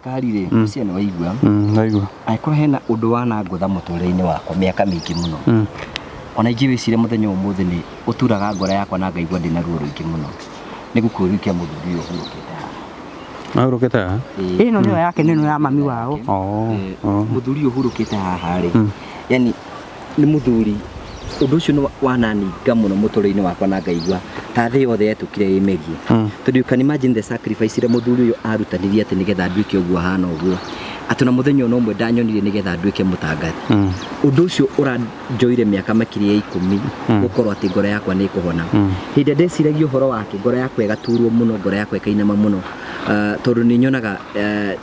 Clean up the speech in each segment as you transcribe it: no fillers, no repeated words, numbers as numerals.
Kahari rĩ, mũciĩ nĩ waigua. Ndaigua. Angĩkorwo hena ũndũ wanangũtha mũtũrĩre-inĩ wakwa mĩaka mĩingĩ mũno, ona ingĩwĩciria mũthenya ũmũthĩ nĩ ũturaga ngoro yakwa na ngaigua ndĩna ruo rũingĩ mũno, nĩ gĩkuũ gĩkĩ kĩa mũthuri ũyũ ũhurũkĩte haha. Ahurũkĩte haha? Ĩno nĩyo yake, nĩno ya mami wao. Oh. Oh. Mũthuri ũyũ ũhurũkĩte haha rĩ, yani nĩ mũthuri ũndũ ũcio nĩ wananinga mũno mũtũrĩre-inĩ wakwa na ngaigua ta thĩ yothe yetũkire ĩmerie. Tondũ you can imagine the sacrifice ĩrĩa mũthuri ũyũ arutanirie atĩ nĩgetha nduĩke ũguo ahana ũguo, atĩ na mũthenya ona ũmwe ndanyonire nĩgetha nduĩke mũtangathi. Ũndũ ũcio ũranjoire mĩaka makĩria ya 10 gũkorwo atĩ ngoro yakwa nĩ ĩkũhona. Hĩndĩ ĩrĩa ndeciragia ũhoro wake, ngoro yakwa ĩgaturwo mũno, ngoro yakwa ĩkainama mũno, tondũ nĩ nyonaga,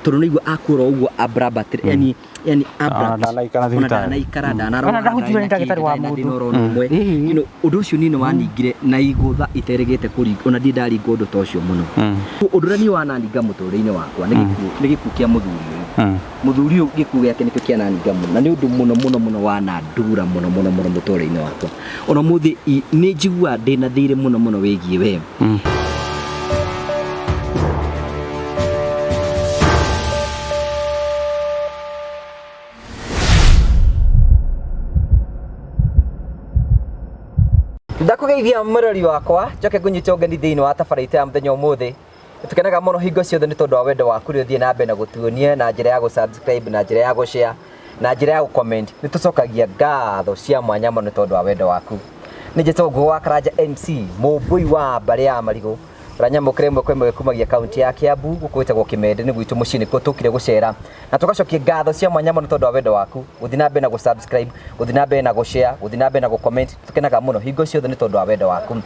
tondũ nĩ igua akũra ũguo abrupt, yani abrupt. Ndanaikara Ona thibitarĩ. ndanaikara, ndanarwara, Ona ndahutirio nĩ ndagĩtarĩ wa ndarĩ na mũndũ. thĩna oro ũmwe. You know, ũndũ ũcio niĩ nĩ waningire na igũtha iterĩgĩte kũringa, ona ndirĩ ndaringwo ũndũ ta ũcio mũno. Ũndũ ũrĩa niĩ wananinga mũtũrĩre-inĩ wakwa nĩ gĩkuũ, nĩ gĩkuũ kĩa mũthuri ũyũ. Mũthuri ũyũ gĩkuũ gĩake nĩkĩo kĩananinga mũno, na nĩ ũndũ mũno mũno mũno wanandura mũno mũno mũno mũtũrĩre-inĩ wakwa. Ona ũmũthĩ nĩ njiguaga ndĩna thirĩ mũno mũno wĩgiĩ we. Ndakũgeithia mũrori wakwa, njoke ngũnyite ũgeni thĩinĩ wa tabarĩra itũ ya mũthenya ũmũthĩ. Tũkenaga mũno hingo ciothe nĩ tondũ wa wendo waku ũrĩa ũthiĩ na mbere na gũtuonia na njĩra ya gũ-subscribe, na njĩra ya gũ-share, na njĩra ya gũ-comment. Nĩ tũcokagia ngatho cia mwanya mũno nĩ tondũ wa wendo waku. Nĩ njĩtagwo Ngũgĩ wa Karanja MC, mũmbũi wa mbarĩ ya Marigũ. Ũranyamũkĩra ĩmwe kwa ĩmwe kumagia kaunti ya Kiambu, gũkũ gwĩtagwo Kĩmende, nĩ gwitũ mũciĩ nĩkuo tũkire gũcera. Na tũgacokia ngatho cia mwanya mũno tondũ wa wendo waku, gũthiĩ na mbere na gũ-subscribe, gũthiĩ na mbere na gũ-share, gũthiĩ na mbere na gũ-comment. Tũkenaga mũno hingo ciothe nĩ tondũ wa wendo waku.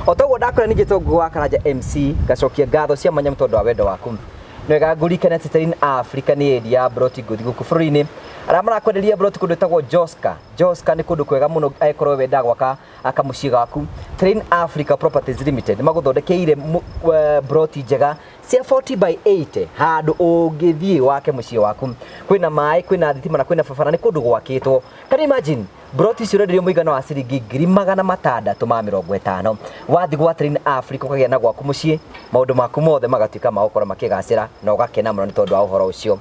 O toguo ndakwĩra nĩ njĩtagwo Ngũgĩ wa Karanja MC, ngacokia ngatho cia mwanya mũno tondũ wa wendo waku. Nĩ wega ngũririkane atĩ Terrain Africa nĩ yendia ya broti ngũthi gũkũ bũrũri-inĩ. Arĩa marakwenderia broti kũndũ gwĩtagwo Joska. Joska nĩ kũndũ kwega mũno angĩkorwo wendaga gwaka kamũciĩ gaku. Terrain Africa Properties Limited nĩ magũthondekeire broti njega cia 40 by 80 handũ ũngĩthiĩ wake mũciĩ waku. Kwĩna maĩ, kwĩna thitima na kwĩna barabara, nĩ kũndũ gwakĩtwo. Can you imagine? Broti icio ũrenderio mũigana wa ciringi 650,000. Wathiĩ gwa Terrain Africa ũkagĩa na gwaku mũciĩ, maũndũ maku mothe magatuĩka ma gũkorwo makĩgacĩra na ũgakena mũno nĩ tondũ wa ũhoro ũcio.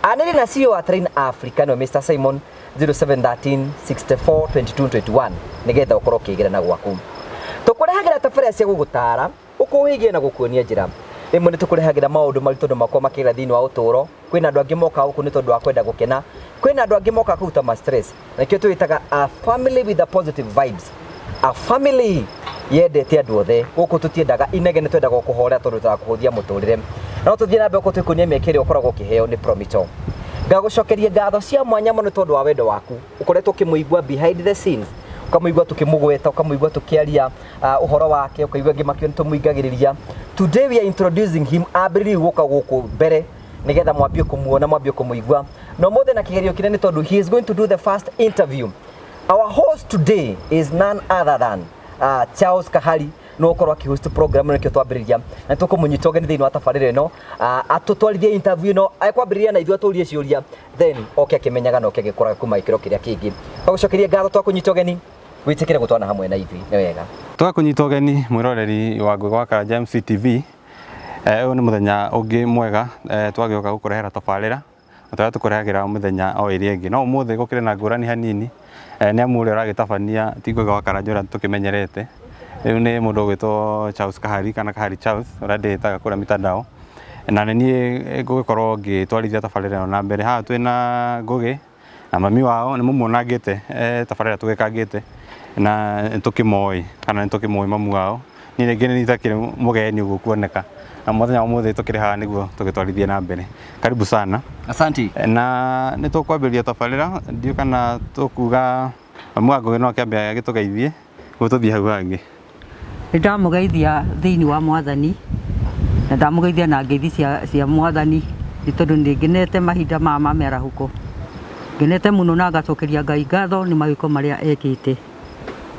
Anĩrĩ na CEO wa Terrain Africa nĩwe Mr. Simon 0713 64 22 21 nĩgetha ũkorwo ũkĩgĩra na gwaku. Tũkũrehagĩra tabarĩra cia gũgũtara, ũkũhĩgia na gũkuonia njĩra. Rĩmwe nĩ tũkũrehagĩra maũndũ maritũ andũ makorwo makĩgera thĩinĩ wa ũtũũro. Kwĩna andũ angĩ mokaga gũkũ nĩ tondũ wa kwenda gũkena, kwĩna andũ angĩ mokaga kũruta ma stress. Na nĩkĩo twĩtaga a family with a positive vibes. A family yendete andũ othe. Gũkũ tũtiendaga inegene, twendaga kũhorera tondũ twendaga kũhũthia mũtũrĩre. No tũthiĩ na mbere gũkũ twĩkuonia mĩeke ĩrĩa ũkoragwo ũkĩheo nĩ Promito. Ngagũcokeria ngatho cia mwanya mũno tondũ wa wendo waku. Ũkoretwo ũkĩmũigua behind the scenes, ũkamũigua tũkĩmũgweta, ũkamũigua tũkĩaria ũhoro wake, ũkaigua angĩ makĩo nĩtũmũingagĩrĩria. Today we are introducing him, ambĩrĩrie gũka gũkũ mbere nĩgetha mwambie kũmuona, mwambie kũmũigua. Na ũmũthĩ na kĩgerio kĩnene tondũ he is going to do the first interview. Our host today is none other than Charles Kahari, no ũkorwo akĩhost program ĩno nĩkĩo twambĩrĩria. Na tũkũmũnyita ũgeni thĩinĩ wa tabarĩra ĩno, atũtwarithie interview ĩno, ekwambĩrĩria na ithuĩ atũrie ciũria, then oke akĩmenyaga na oke agĩkũraga kuma gĩkĩro kĩrĩa kĩngĩ. Twagũcokeria ngatho, twakũnyita ũgeni, wĩtĩkĩre gũtwana hamwe na ithuĩ, nĩ wega. Twakũnyita ũgeni mwĩroreri wa Ngũgĩ wa Karanja MC TV. Ũyũ nĩ mũthenya ũngĩ mwega, twagĩũka gũkũrehera tabarĩra ta ũrĩa tũkũrehagĩra mĩthenya o ĩrĩa ĩngĩ. No ũmũthĩ gũkĩrĩ na ngũrani hanini, nĩ amu ũrĩa ũragĩtabania ti Ngũgĩ wa Karanja ũrĩa tũkĩmenyerete. Rĩu nĩ mũndũ ũgwĩtwo Charles Kahari kana Kahari Charles ũrĩa ndĩĩtaga kũrĩa mitandao. Na nĩ niĩ ngũgĩkorwo ngĩtwarithia tabarĩra ĩno na mbere. Haha twĩna Ngũgĩ na mami wao, nĩ mũmuonangĩte tabarĩra tũgĩkangĩte na nĩ tũkĩmoĩ kana nĩ tũkĩmũĩ mamu wao. Niĩ rĩngĩ nĩ niĩ itakĩrĩ mũgeni ũguo kuoneka, na mũthenya wa ũmũthĩ tũkĩrĩ haha nĩguo tũgĩtwarithie na mbere. Karibu sana. Asante. Na nĩ tũkwambĩrĩria tabarĩra, ndiũĩ kana tũkuga mamu wa Ngũgĩ no akĩambe agĩtũgeithie nĩguo tũthiĩ hau hangĩ. Nĩ ndamũgeithia thĩinĩ wa Mwathani, na ndamũgeithia na ngeithi cia Mwathani, nĩ tondũ nĩ ngenete mahinda maya ma mĩarahũko. Ngenete mũno na ngacokeria Ngai ngatho nĩ mawĩko marĩa ekĩte.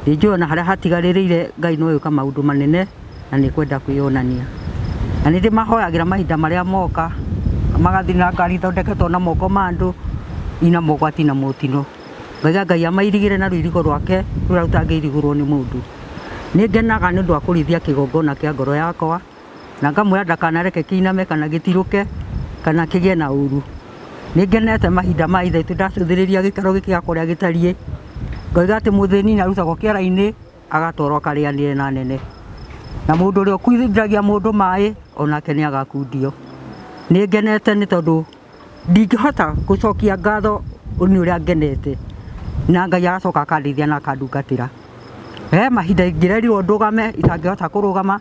Nĩ njũĩ ona harĩa hatigarĩrĩire Ngai no egwĩka maũndũ manene na nĩ ekwenda kwĩyonania. Na nĩ ndĩmahoyagĩra mahinda marĩa moka, magathiĩ na ngari ithondeketwo na moko ma andũ, ina mogwati na motino. Ngaiga Ngai amairigĩre na rũirigo rwake rũrĩa rũtangĩirigũrwo nĩ mũndũ. Nĩ ngenaga nĩ ũndũ wa kũrĩithia kĩgongona kĩa ngoro yakwa, na ngamwĩra ndakanareke kĩiname kana gĩtirũke, Kana kĩgĩe na ũru. Nĩ ngenete mahinda ma ithe witũ ndacũthĩrĩria gĩikaro gĩkĩ gĩakwa ũrĩa gĩtariĩ, ngoiga atĩ mũthĩni nĩ arutagwo kĩara-inĩ agatwarwo akarĩanĩre na anene. Na mũndũ ũrĩa ũkundagia mũndũ maĩ onake nĩ agakundio. Nĩ ngenete nĩ tondũ ndingĩhota gũcokia ngatho nĩ ũrĩa ngenete, na Ngai agacoka akandeithia na akandungatĩra. He mahinda ingĩrerirwo ndũgame itangĩhota kũrũgama,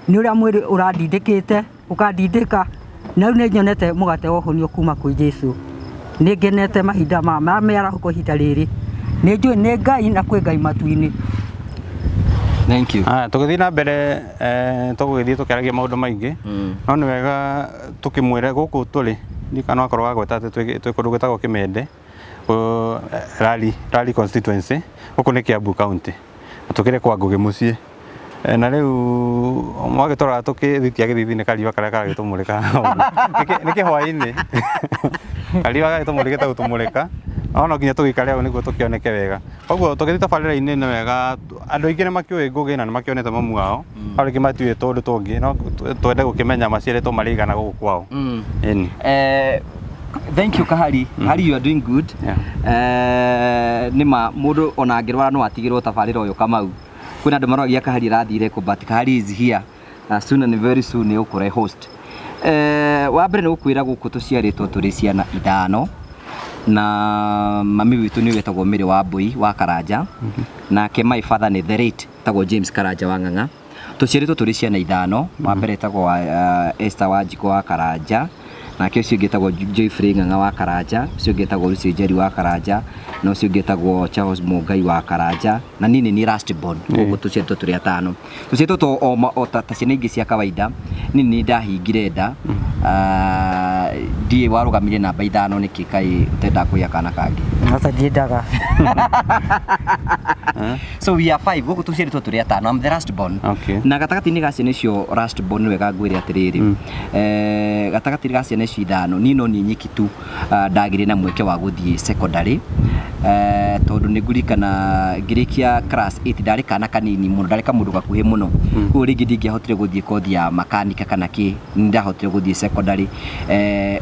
nĩ ũrĩa mwĩrĩ ũrandindĩkĩte ũkandindĩka, na rĩu nĩ nyonete mũgate wa ũhonio kuma kwĩ Jesũ. Nĩ ngenete mahinda maya ma mĩarahũko ihinda rĩrĩ, nĩ njũĩ nĩ Ngai na kwĩ Ngai matu-inĩ. Thank you. Aya, tũgĩthiĩ na mbere tũgũgĩthiĩ tũkĩaragia maũndũ maingĩ no nĩ wega tũkĩmwĩre gũkũ tũrĩ ndiũĩ kana wakorwo wagweta atĩ twĩ kũndũ gwĩtagwo Kĩmende, Rari constituency, gũkũ nĩ Kiambu county na tũkĩrĩ kwa Ngũgĩ mũciĩ. Na rĩu mwagĩtũrora tũkĩthitia gĩthithi nĩ kariũa karĩa karagĩtũmũrĩka haha ũguo. Nĩ kĩhwaĩ-inĩ, kariũa gagĩtũmũrĩkĩte gũtũmũrĩka, no no nginya tũgĩikare ũũ nĩguo tũkĩoneke wega. Koguo tũgĩthiĩ tabarĩra-inĩ nĩ wega, andũ aingĩ nĩ makĩũĩ Ngũgĩ na nĩ makĩonete mamu wao, no rĩngĩ matiũĩ tũũndũ tũngĩ, no twende gũkĩmenya maciarĩtwo marĩ aigana gũkũ kwao. Ĩni. Thank you Kahari. Kahari, you are doing good. Nĩ ma mũndũ ona angĩrwara no atigĩrwo tabarĩra ũyũ Kamau. Kwĩna andũ maroragia Kahari arathire kũ, but Kahari is here. Soon and very soon nĩ ũkũre host. Wa mbere nĩ gũkwĩra gũkũ tũciarĩtwo tũrĩ ciana ithano na mami witũ nĩ wetagwo Mary wa Mbui wa Karanja, nake my father nĩ the late etagwo James Karanja wa Ng'ang'a. Tũciarĩtwo tũrĩ ciana ithano, wa mbere etagwo Esther Wanjikũ wa Karanja, nake ũcio ũngĩ etagwo Joyfrey Ng'ang'a wa Karanja, ũcio ũngĩ etagwo Lucy Njeri wa Karanja, na ũcio ũngĩ etagwo Charles Mũngai wa Karanja, na niĩ nĩ niĩ last born, koguo tũciarĩtwo tũrĩ atano. Tũciarĩtwo to o ma- o ta ciana ingĩ cia kawaida, niĩ nĩ ndahingire nda, ndiĩ warũgamire namba ithano nĩkĩ kaĩ ũtendaga kũgĩa kana kangĩ? Aca ndiendaga. So we are five, gũkũ tũciarĩtwo tũrĩ atano, I'm the last born. Na gatagatĩ-inĩ ga ciana icio last born nĩ wega ngwĩre atĩrĩrĩ, gatagatĩ ga ciana icio ithano, niĩ no niĩ nyiki tu ndagĩire na mweke wa gũthiĩ secondary, tondũ nĩ ngũririkana ngĩrĩkia class 8 ndarĩ kana kanini mũno, ndarĩ kamũndũ gakuhĩ mũno, koguo rĩngĩ ndingĩahotire gũthiĩ kothi ya makanika kana kĩ, nĩ ndahotire gũthiĩ secondary.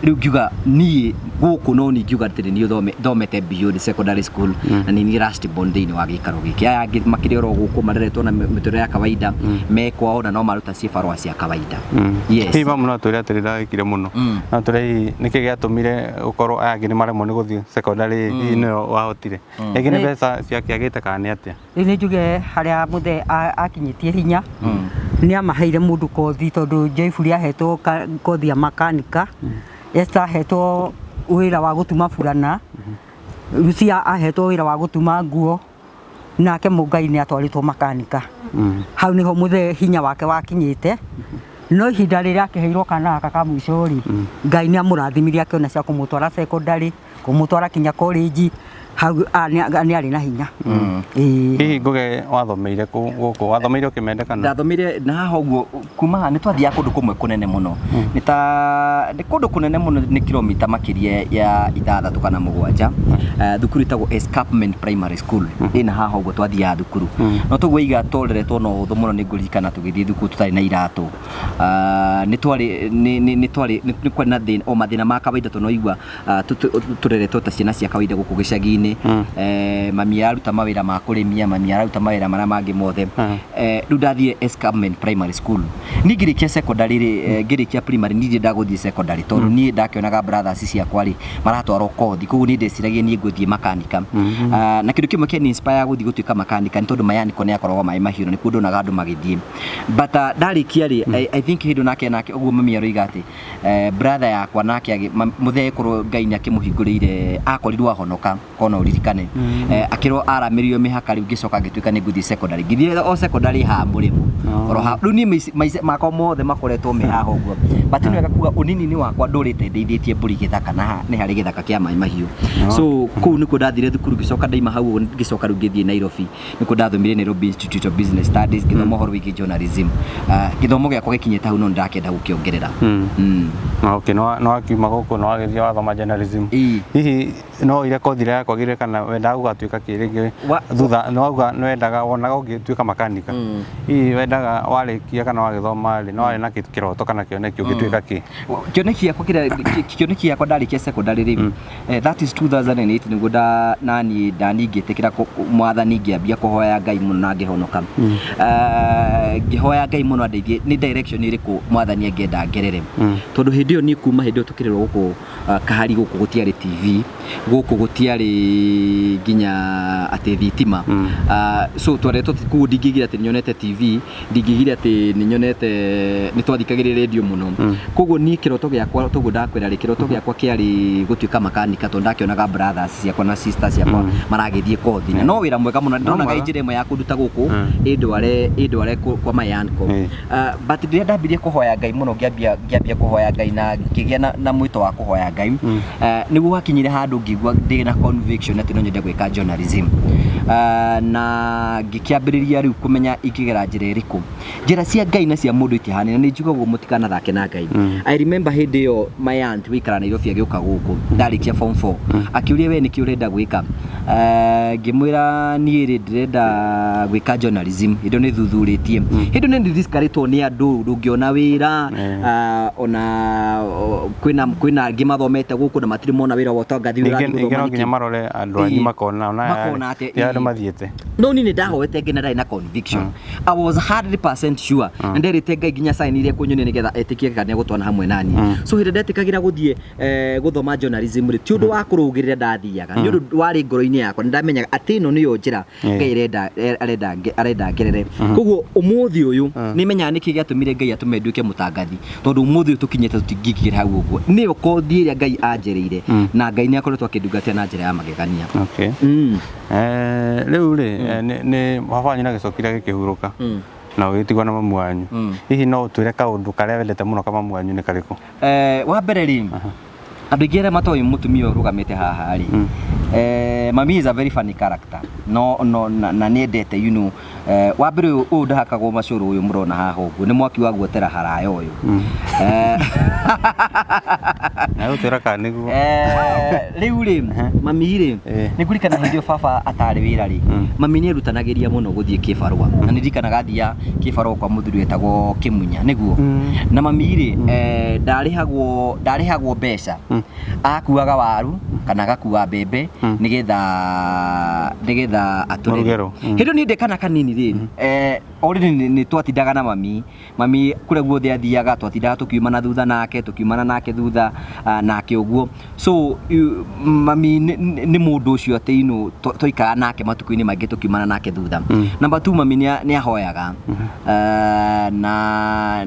Rĩu ngiuga niĩ gũkũ no niĩ ngiuga atĩ nĩ niĩ thomete beyond secondary school, na nĩ niĩ last born thĩinĩ wa gĩikaro gĩkĩ. Aya angĩ makĩrĩ oro gũkũ mareretwo na mĩtũrĩre ya kawaida, me kwao na no maruta cibarũa cia kawaida. Yes. Hihi mamu no atwĩre atĩrĩ ndagĩkire mũno, no atwĩre hihi nĩkĩ gĩatũmire ũkorwo aya angĩ nĩ maremwo nĩ gũthiĩ secondary, hihi nĩwe wahotire, rĩngĩ nĩ mbeca ciakĩagĩte kana nĩ atĩa? Rĩu nĩ njuge harĩa mũthee akinyĩtie hinya, nĩ amaheire mũndũ kothi, tondũ Joyful ahetwo kothi ya makanika, Esther ahetwo wĩra wa gũtuma burana, Lucia ahetwo wĩra wa gũtuma nguo, nake Mũngai nĩ atwarĩtwo makanika. Hau nĩho mũthee hinya wake wakinyĩte. No ihinda rĩrĩa akĩheirwo kana gaka ka mũico rĩ, Ngai nĩ amũrathimire akĩona cia kũmũtwara secondary, kũmũtwara kinya college, hau nĩ arĩ na hinya. Ĩĩ. Hihi Ngũgĩ wathomeire kũ gũkũ, wathomeire ũkĩmende kana? Ndathomire na haha ũguo, kuma haha nĩ twathiaga kũndũ kũmwe kũnene mũno, nĩ ta nĩ kũndũ kũnene mũno, nĩ kilomita makĩria ya 6 kana 7, thukuru ĩtagwo Escarpment Primary School ĩna haha ũguo twathiaga thukuru. No tũguo iga tũreretwo na ũhũthũ mũno, nĩ ngũririkana tũgĩthiĩ thukuru tũtarĩ na iratũ. Nĩ twarĩ nĩ nĩ nĩ twarĩ nĩ kwarĩ na thĩna o mathĩna ma kawaida, tondũ no igua tũreretwo ta ciana cia kawaida gũkũ gĩcagi-inĩ. Mami araruta mawĩra ma kũrĩmia, mami araruta mawĩra marĩa mangĩ mothe. Rĩu ndathire Escarpment Primary School. Niĩ ngĩrĩkia secondary rĩ, ngĩrĩkia primary niĩ ndiendaga gũthiĩ secondary, tondũ niĩ ndakĩonaga brothers ciakwa rĩ maratwarwo kothi, koguo niĩ ndeciragia niĩ ngũthiĩ makanika. Na kĩndũ kĩmwe kĩa inspire gũthiĩ gũtuĩka makanika nĩ tondũ Mayaniko nĩ akoragwo maĩ mahiũ na nĩkuo ndonaga andũ magĩthiĩ. But ndarĩkia rĩ, I think hĩndĩ nake ũguo mami aroiga atĩ brother yakwa nake mũthee korwo Ngai nĩ akĩmũhingũrĩire akorirwo ahonoka kona ũririkane, akĩrwo aramĩrio mĩhaka. Rĩu ngĩcoka ngĩtuĩka nĩ ngũthiĩ secondary, ngĩthiĩ o secondary haha mũrĩmo oro ha. Rĩu niĩ maica makwa mothe makoretwo me haha ũguo, but nĩ wega kuga ũnini-inĩ wakwa ndũrĩte ndeithĩtie mbũri gĩthaka, na haha nĩ harĩ gĩthaka kĩa maĩ mahiũ, so kũu nĩkuo ndathire thukuru. Ngĩcoka ndaima hau ũguo, ngĩcoka rĩu ngĩthiĩ Nairobi, nĩkuo ndathomire Nairobi Institute of Business Studies, ngĩthoma ũhoro wĩgiĩ journalism. Gĩthomo gĩakwa gĩkinyĩte hau, no nĩndakĩenda gũkĩongerera. Okay, no wakiuma gũkũ no wagĩthiĩ wathoma journalism. Ĩĩ. Hihi no ũire kothi ĩrĩa yakwa wabagire kana wendaga gũgatuĩka kĩ rĩngĩ Wa- thutha nĩ wauga nĩ wendaga wonaga ũngĩtuĩka makanika? Hihi wendaga warĩkia kana wagĩthoma rĩ, no warĩ na kĩroto kana kĩoneki ũngĩtuĩka kĩ? Kĩoneki gĩakwa kĩrĩa kĩoneki gĩakwa ndarĩkia secondary rĩ, that is 2008, nĩguo nda nani ndani ngĩtĩkĩra mwathani, ngĩambia kũhoya Ngai mũno na ngĩhonoka. Ngĩhoya Ngai mũno andeithie nĩ direction ĩrĩkũ mwathani angĩenda ngerere, tondũ hĩndĩ ĩyo niĩ kuma hĩndĩ ĩyo tũkĩrerwo gũkũ kahari gũkũ gũtiarĩ TV, gũkũ gũtiarĩ nginya atĩ thitima. So twaretwo koguo ndingĩigire atĩ nyonete TV, ndingĩigire atĩ nĩ nyonete, nĩ twathikagĩrĩria radio mũno. Koguo niĩ kĩroto gĩakwa, toguo ndakwĩra rĩ, kĩroto gĩakwa kĩarĩ gũtuĩka makanika, tondũ ndakĩonaga brothers ciakwa na sisters ciakwa maragĩthiĩ kothi na no wĩra mwega mũno ndonaga Mwega. njĩra ĩmwe ya kũnduta gũkũ ĩndware kwa my uncle. But rĩrĩa ndambirie kũhoya Ngai mũno, ngĩambia kũhoya Ngai na ngĩgĩa na mwĩto wa kũhoya Ngai, nĩguo wakinyire handũ ngĩigua ndĩ na conviction atĩ no nyende gwĩka journalism. Na ngĩkĩambĩrĩria rĩu kũmenya ingĩgera njĩra ĩrĩkũ. Njĩra cia Ngai na cia mũndũ itihanine, nĩ njugaga ũguo mũtikanathake na Ngai. I remember hĩndĩ ĩyo my aunt wĩikara Nairobi agĩũka gũkũ ndarĩkia form 4, akĩũria, "We nĩkĩ ũrenda gwĩka?" Ngĩmwĩra niĩ rĩ, ndĩrenda gwĩka journalism. Hĩndĩ ĩyo nĩ thuthurĩtie, hĩndĩ ĩyo nĩ ndiskarĩtwo nĩ andũ ndũngĩona wĩra. Ona kwĩna angĩ mathomete gũkũ na matirĩ mona wĩra wa ũtonga thiĩ Ningĩ ũrathiĩ ningĩ gũthoma no nginya nĩkĩ? marore andũ anyu makona ona Makona atĩ, ti andũ mathiĩte. No niĩ nĩ ndahoete nginya ndarĩ na conviction. I was 100% sure na nderĩte Ngai nginya sign iria kũnyonia nĩgetha etĩkie kana nĩegũtwana hamwe nani. So hĩndĩ ndetĩkagĩra gũthiĩ gũthoma journalism rĩ, ti ũndũ wa kũrũgĩrĩra ndathiaga, nĩ ũndũ warĩ ngoro-inĩ yakwa, nĩ ndamenyaga atĩ ĩno nĩyo njĩra Ngai arenda ngerere. Koguo ũmũthĩ ũyũ nĩ menyaga nĩkĩ gĩatũmire Ngai atũme nduĩke mũtangathi, tondũ ũmũthĩ ũyũ tũkinyĩte tũtingĩingĩra hau ũguo, nĩyo kothi ĩrĩa Ngai anjĩrĩire, na Ngai nĩ akoretwo akĩndungatia na njĩra ya magegania. Okay. Rĩu rĩ, nĩ baba wanyu nĩagĩcokire agĩkĩhurũka na ũgĩtigwo na mamu wanyu. Hihi no ũtwĩre kaũndũ karĩa wendete mũno ka mamu wanyu nĩ karĩkũ? Wa mbere rĩ, andũ aingĩ arĩa matoĩ mũtumia ũyũ ũrũgamĩte haha rĩ, mami is a very funny character, no na nĩendete wa mbere ũyũ ũyũ ndahakagwo macũrũ, ũyũ mũrona haha ũguo nĩ mwaki wa guotera haraya ũyũ. Na ũtwĩra kana nĩguo? Rĩu rĩ, mami rĩ, nĩ ngũririkana hĩndĩ ĩyo baba atarĩ wĩra rĩ, mami nĩ erutanagĩria mũno gũthiĩ kĩbarũa, na nĩ ndirikanaga athia kĩbarũa kwa mũthuri wetagwo Kĩmunya nĩguo. Na mami rĩ, ndarĩhagwo mbeca, akuaga waru kana agakua mbembe nĩgetha atũrere. Mũrugerwo. Hĩndĩ ĩyo niĩ ndĩ kana kanini rĩ, already nĩ twatindaga na mami. Mami kũrĩa guothe athiaga twatindaga tũkiumana thutha nake, tũkiumana nake thutha, nake ũguo. So mami nĩ mũndũ ũcio atĩ ino twaikara nake matukũ-inĩ maingĩ tũkiumana nake thutha. Number two, mami nĩ ahoyaga. Na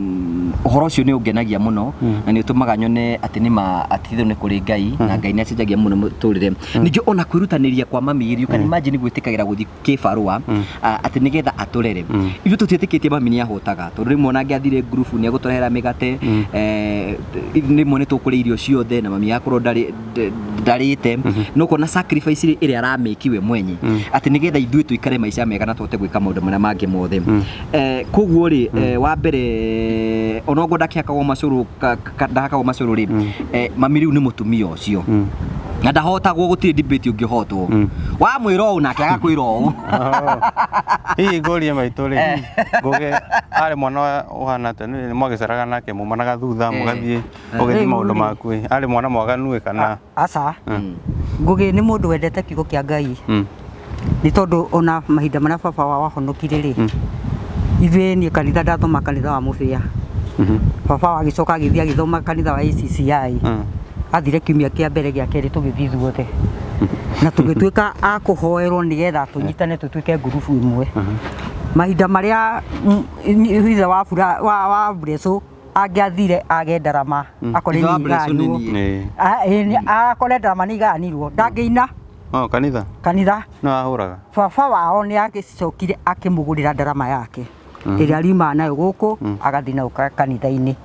ũhoro ũcio nĩ ũngenagia mũno na nĩ ũtũmaga nyone atĩ nĩ ma atĩ itherũ nĩ kũrĩ Ngai na Ngai nĩ acenjagia mũno mũtũrĩre. Ningĩ ona kwĩrutanĩria kwa mami, you can imagine gwĩtĩkagĩra gũthiĩ kĩbarũa, atĩ nĩgetha atũrere. Ithuĩ tũtiĩtĩkĩtie mami nĩ ahũtaga, tondũ rĩmwe ona angĩathire ngurubu nĩ egũtũrehera mĩgate, rĩmwe nĩ tũkũrĩa irio ciothe na mami agakorwo ndarĩte. No ũkona sacrifice ĩrĩa aramĩki we mwenye atĩ nĩgetha ithuĩ tũikare maica mega na tũhote gwĩka maũndũ marĩa mangĩ mothe. Koguo rĩ, wa mbere onoguo ndakĩhakagwo macũrũ, ndahakagwo macũrũ rĩ, mami rĩu nĩ mũtumia ũcio na ndahotagwo, gũtirĩ debate ũngĩhotwo, wamwĩra ũũ nake agakwĩra ũũ. Hihi ngũrie maitũ rĩ, ngũgĩ arĩ mwana ũhana atĩa? Nĩ mwagĩceraga nake, mumanaga thutha, mũgathiĩ ũgĩthiĩ Rĩu maũndũ rĩ. maku ĩ, arĩ mwana mwaganu ĩ kana? Aca, Ngũgĩ nĩ mũndũ wendete kiugo kĩa Ngai, nĩ tondũ ona mahinda marĩa baba wao ahonokire rĩ, ithuĩ niĩ kanitha ndathoma kanitha wa Mũbĩa. Baba wao agĩcoka agĩthiĩ agĩthoma kanitha wa ACCI. Athire kiumia kĩa mbere, gĩa kerĩ tũgĩthiĩ ithuothe na tũgĩtuĩka a kũhoerwo nĩgetha tũnyitane tũtuĩke ngurubu ĩmwe. Mahinda marĩa ithe wa wa Mbreco angĩathire age ndarama akore Ithe wa nĩ Mbreco nĩ igayanirwo. niĩ. Ah, ĩĩ, akore ndarama nĩ igayanirwo, ndangĩina. Oh, kanitha Kanitha. no ahũraga. Baba wao nĩ agĩcokire akĩmũgũrĩra ndarama yake ĩrĩa ariumaga nayo gũkũ agathiĩ nayo kanitha-inĩ.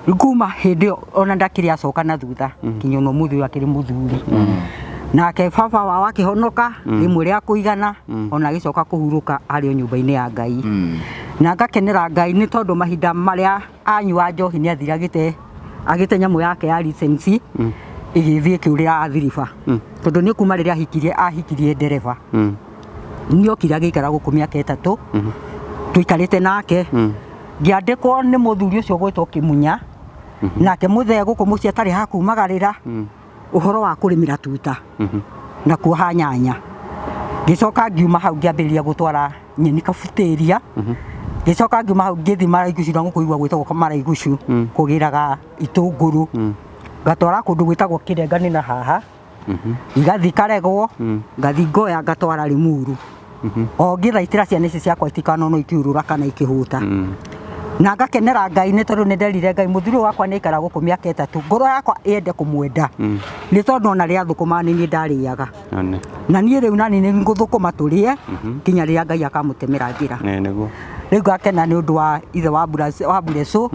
Rĩu kuma hĩndĩ ĩyo ona ndakĩrĩ acoka na thutha kinya ona ũmũthĩ ũyũ akĩrĩ mũthuri. Nake baba wao akĩhonoka rĩmwe rĩa kũigana, ona agĩcoka kũhurũka arĩ o nyũmba-inĩ ya Ngai. Na ngakenera Ngai nĩ tondũ mahinda marĩa anyua njohi nĩ athire agĩte nyamũ yake ya license. Ĩgĩthiĩ ĩkĩũrĩra athiriba, tondũ nĩ kuma rĩrĩa ahikirie, ahikirie ndereba. Nĩokire agĩikara gũkũ mĩaka 3 tũikarĩte nake. Ngĩandĩkwo nĩ mũthuri ũcio gwĩtwo Kĩmunya, nake mũthee gũkũ mũciĩ atarĩ hakumagarĩra ũhoro wa kũrĩmĩra tuta na kuoha nyanya. Ngĩcoka ngiuma hau ngĩambĩrĩria gũtwara nyeni kabutĩria. Ngĩcoka ngiuma hau ngĩthiĩ Maraigucu, na gũkũ igua gwĩtagwo Maraigucu, kũgĩraga itũngũrũ, ngatwara kũndũ gwĩtagwo Kĩrengani na haha, igathiĩ karegwo, ngathiĩ ngoya ngatwara Limuru, o ngĩthaitĩra ciana ici ciakwa itikanonwo ikiurũra kana ikĩhũta. Na ngakenera Ngai nĩ tondũ nĩ nderire Ngai mũthuri ũyũ wakwa nĩ aikara gũkũ mĩaka 3, ngoro yakwa yende kũmwenda, nĩ tondũ ona rĩrĩa thũkũma nĩ niĩ ndarĩaga. Nĩ. Na niĩ rĩu nani nĩ ngũthũkũma tũrĩe nginya rĩrĩa Ngai akamũtemera njĩra. Nĩ nĩguo. Rĩu ngakena nĩ ũndũ wa ithe wa wa Burecu,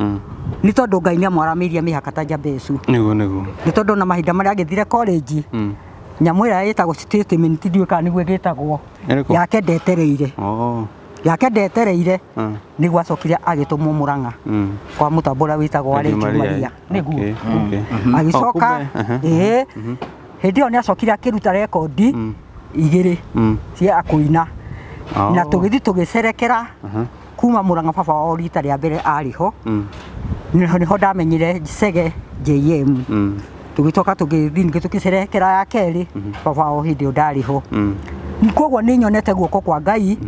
nĩ tondũ Ngai nĩ amwaramĩirie mĩhaka ta Jabecu. Nĩguo nĩguo. Nĩ tondũ ona mahinda marĩa agĩthire college, nyamũ ĩrĩa ĩtagwo statement ndiũĩ kana nĩguo ĩgĩtagwo, Ĩrĩkũ? yake ndetereire. Oh. Yake ndetereire, nĩguo acokire agĩtũmwo Mũrang'a kwa mũtambo ũrĩa wĩtagwo wa Radio Radio Maria. Maria. Nĩguo. Okay, okay. Agĩcoka, Oh, kumbe, aha. ĩĩ, hĩndĩ ĩyo nĩ acokire akĩruta rekondi 2 cia kũina. Oh. Na tũgĩthiĩ tũgĩcerekera kuma Mũrang'a baba wao rita rĩa mbere arĩ ho. Nĩho ndamenyire Chege JM. Tũgĩcoka tũgĩthiĩ ningĩ tũgĩcerekera ya kerĩ, baba wao hĩndĩ ĩyo ndarĩ ho. Koguo nĩ nyonete guoko kwa Ngai,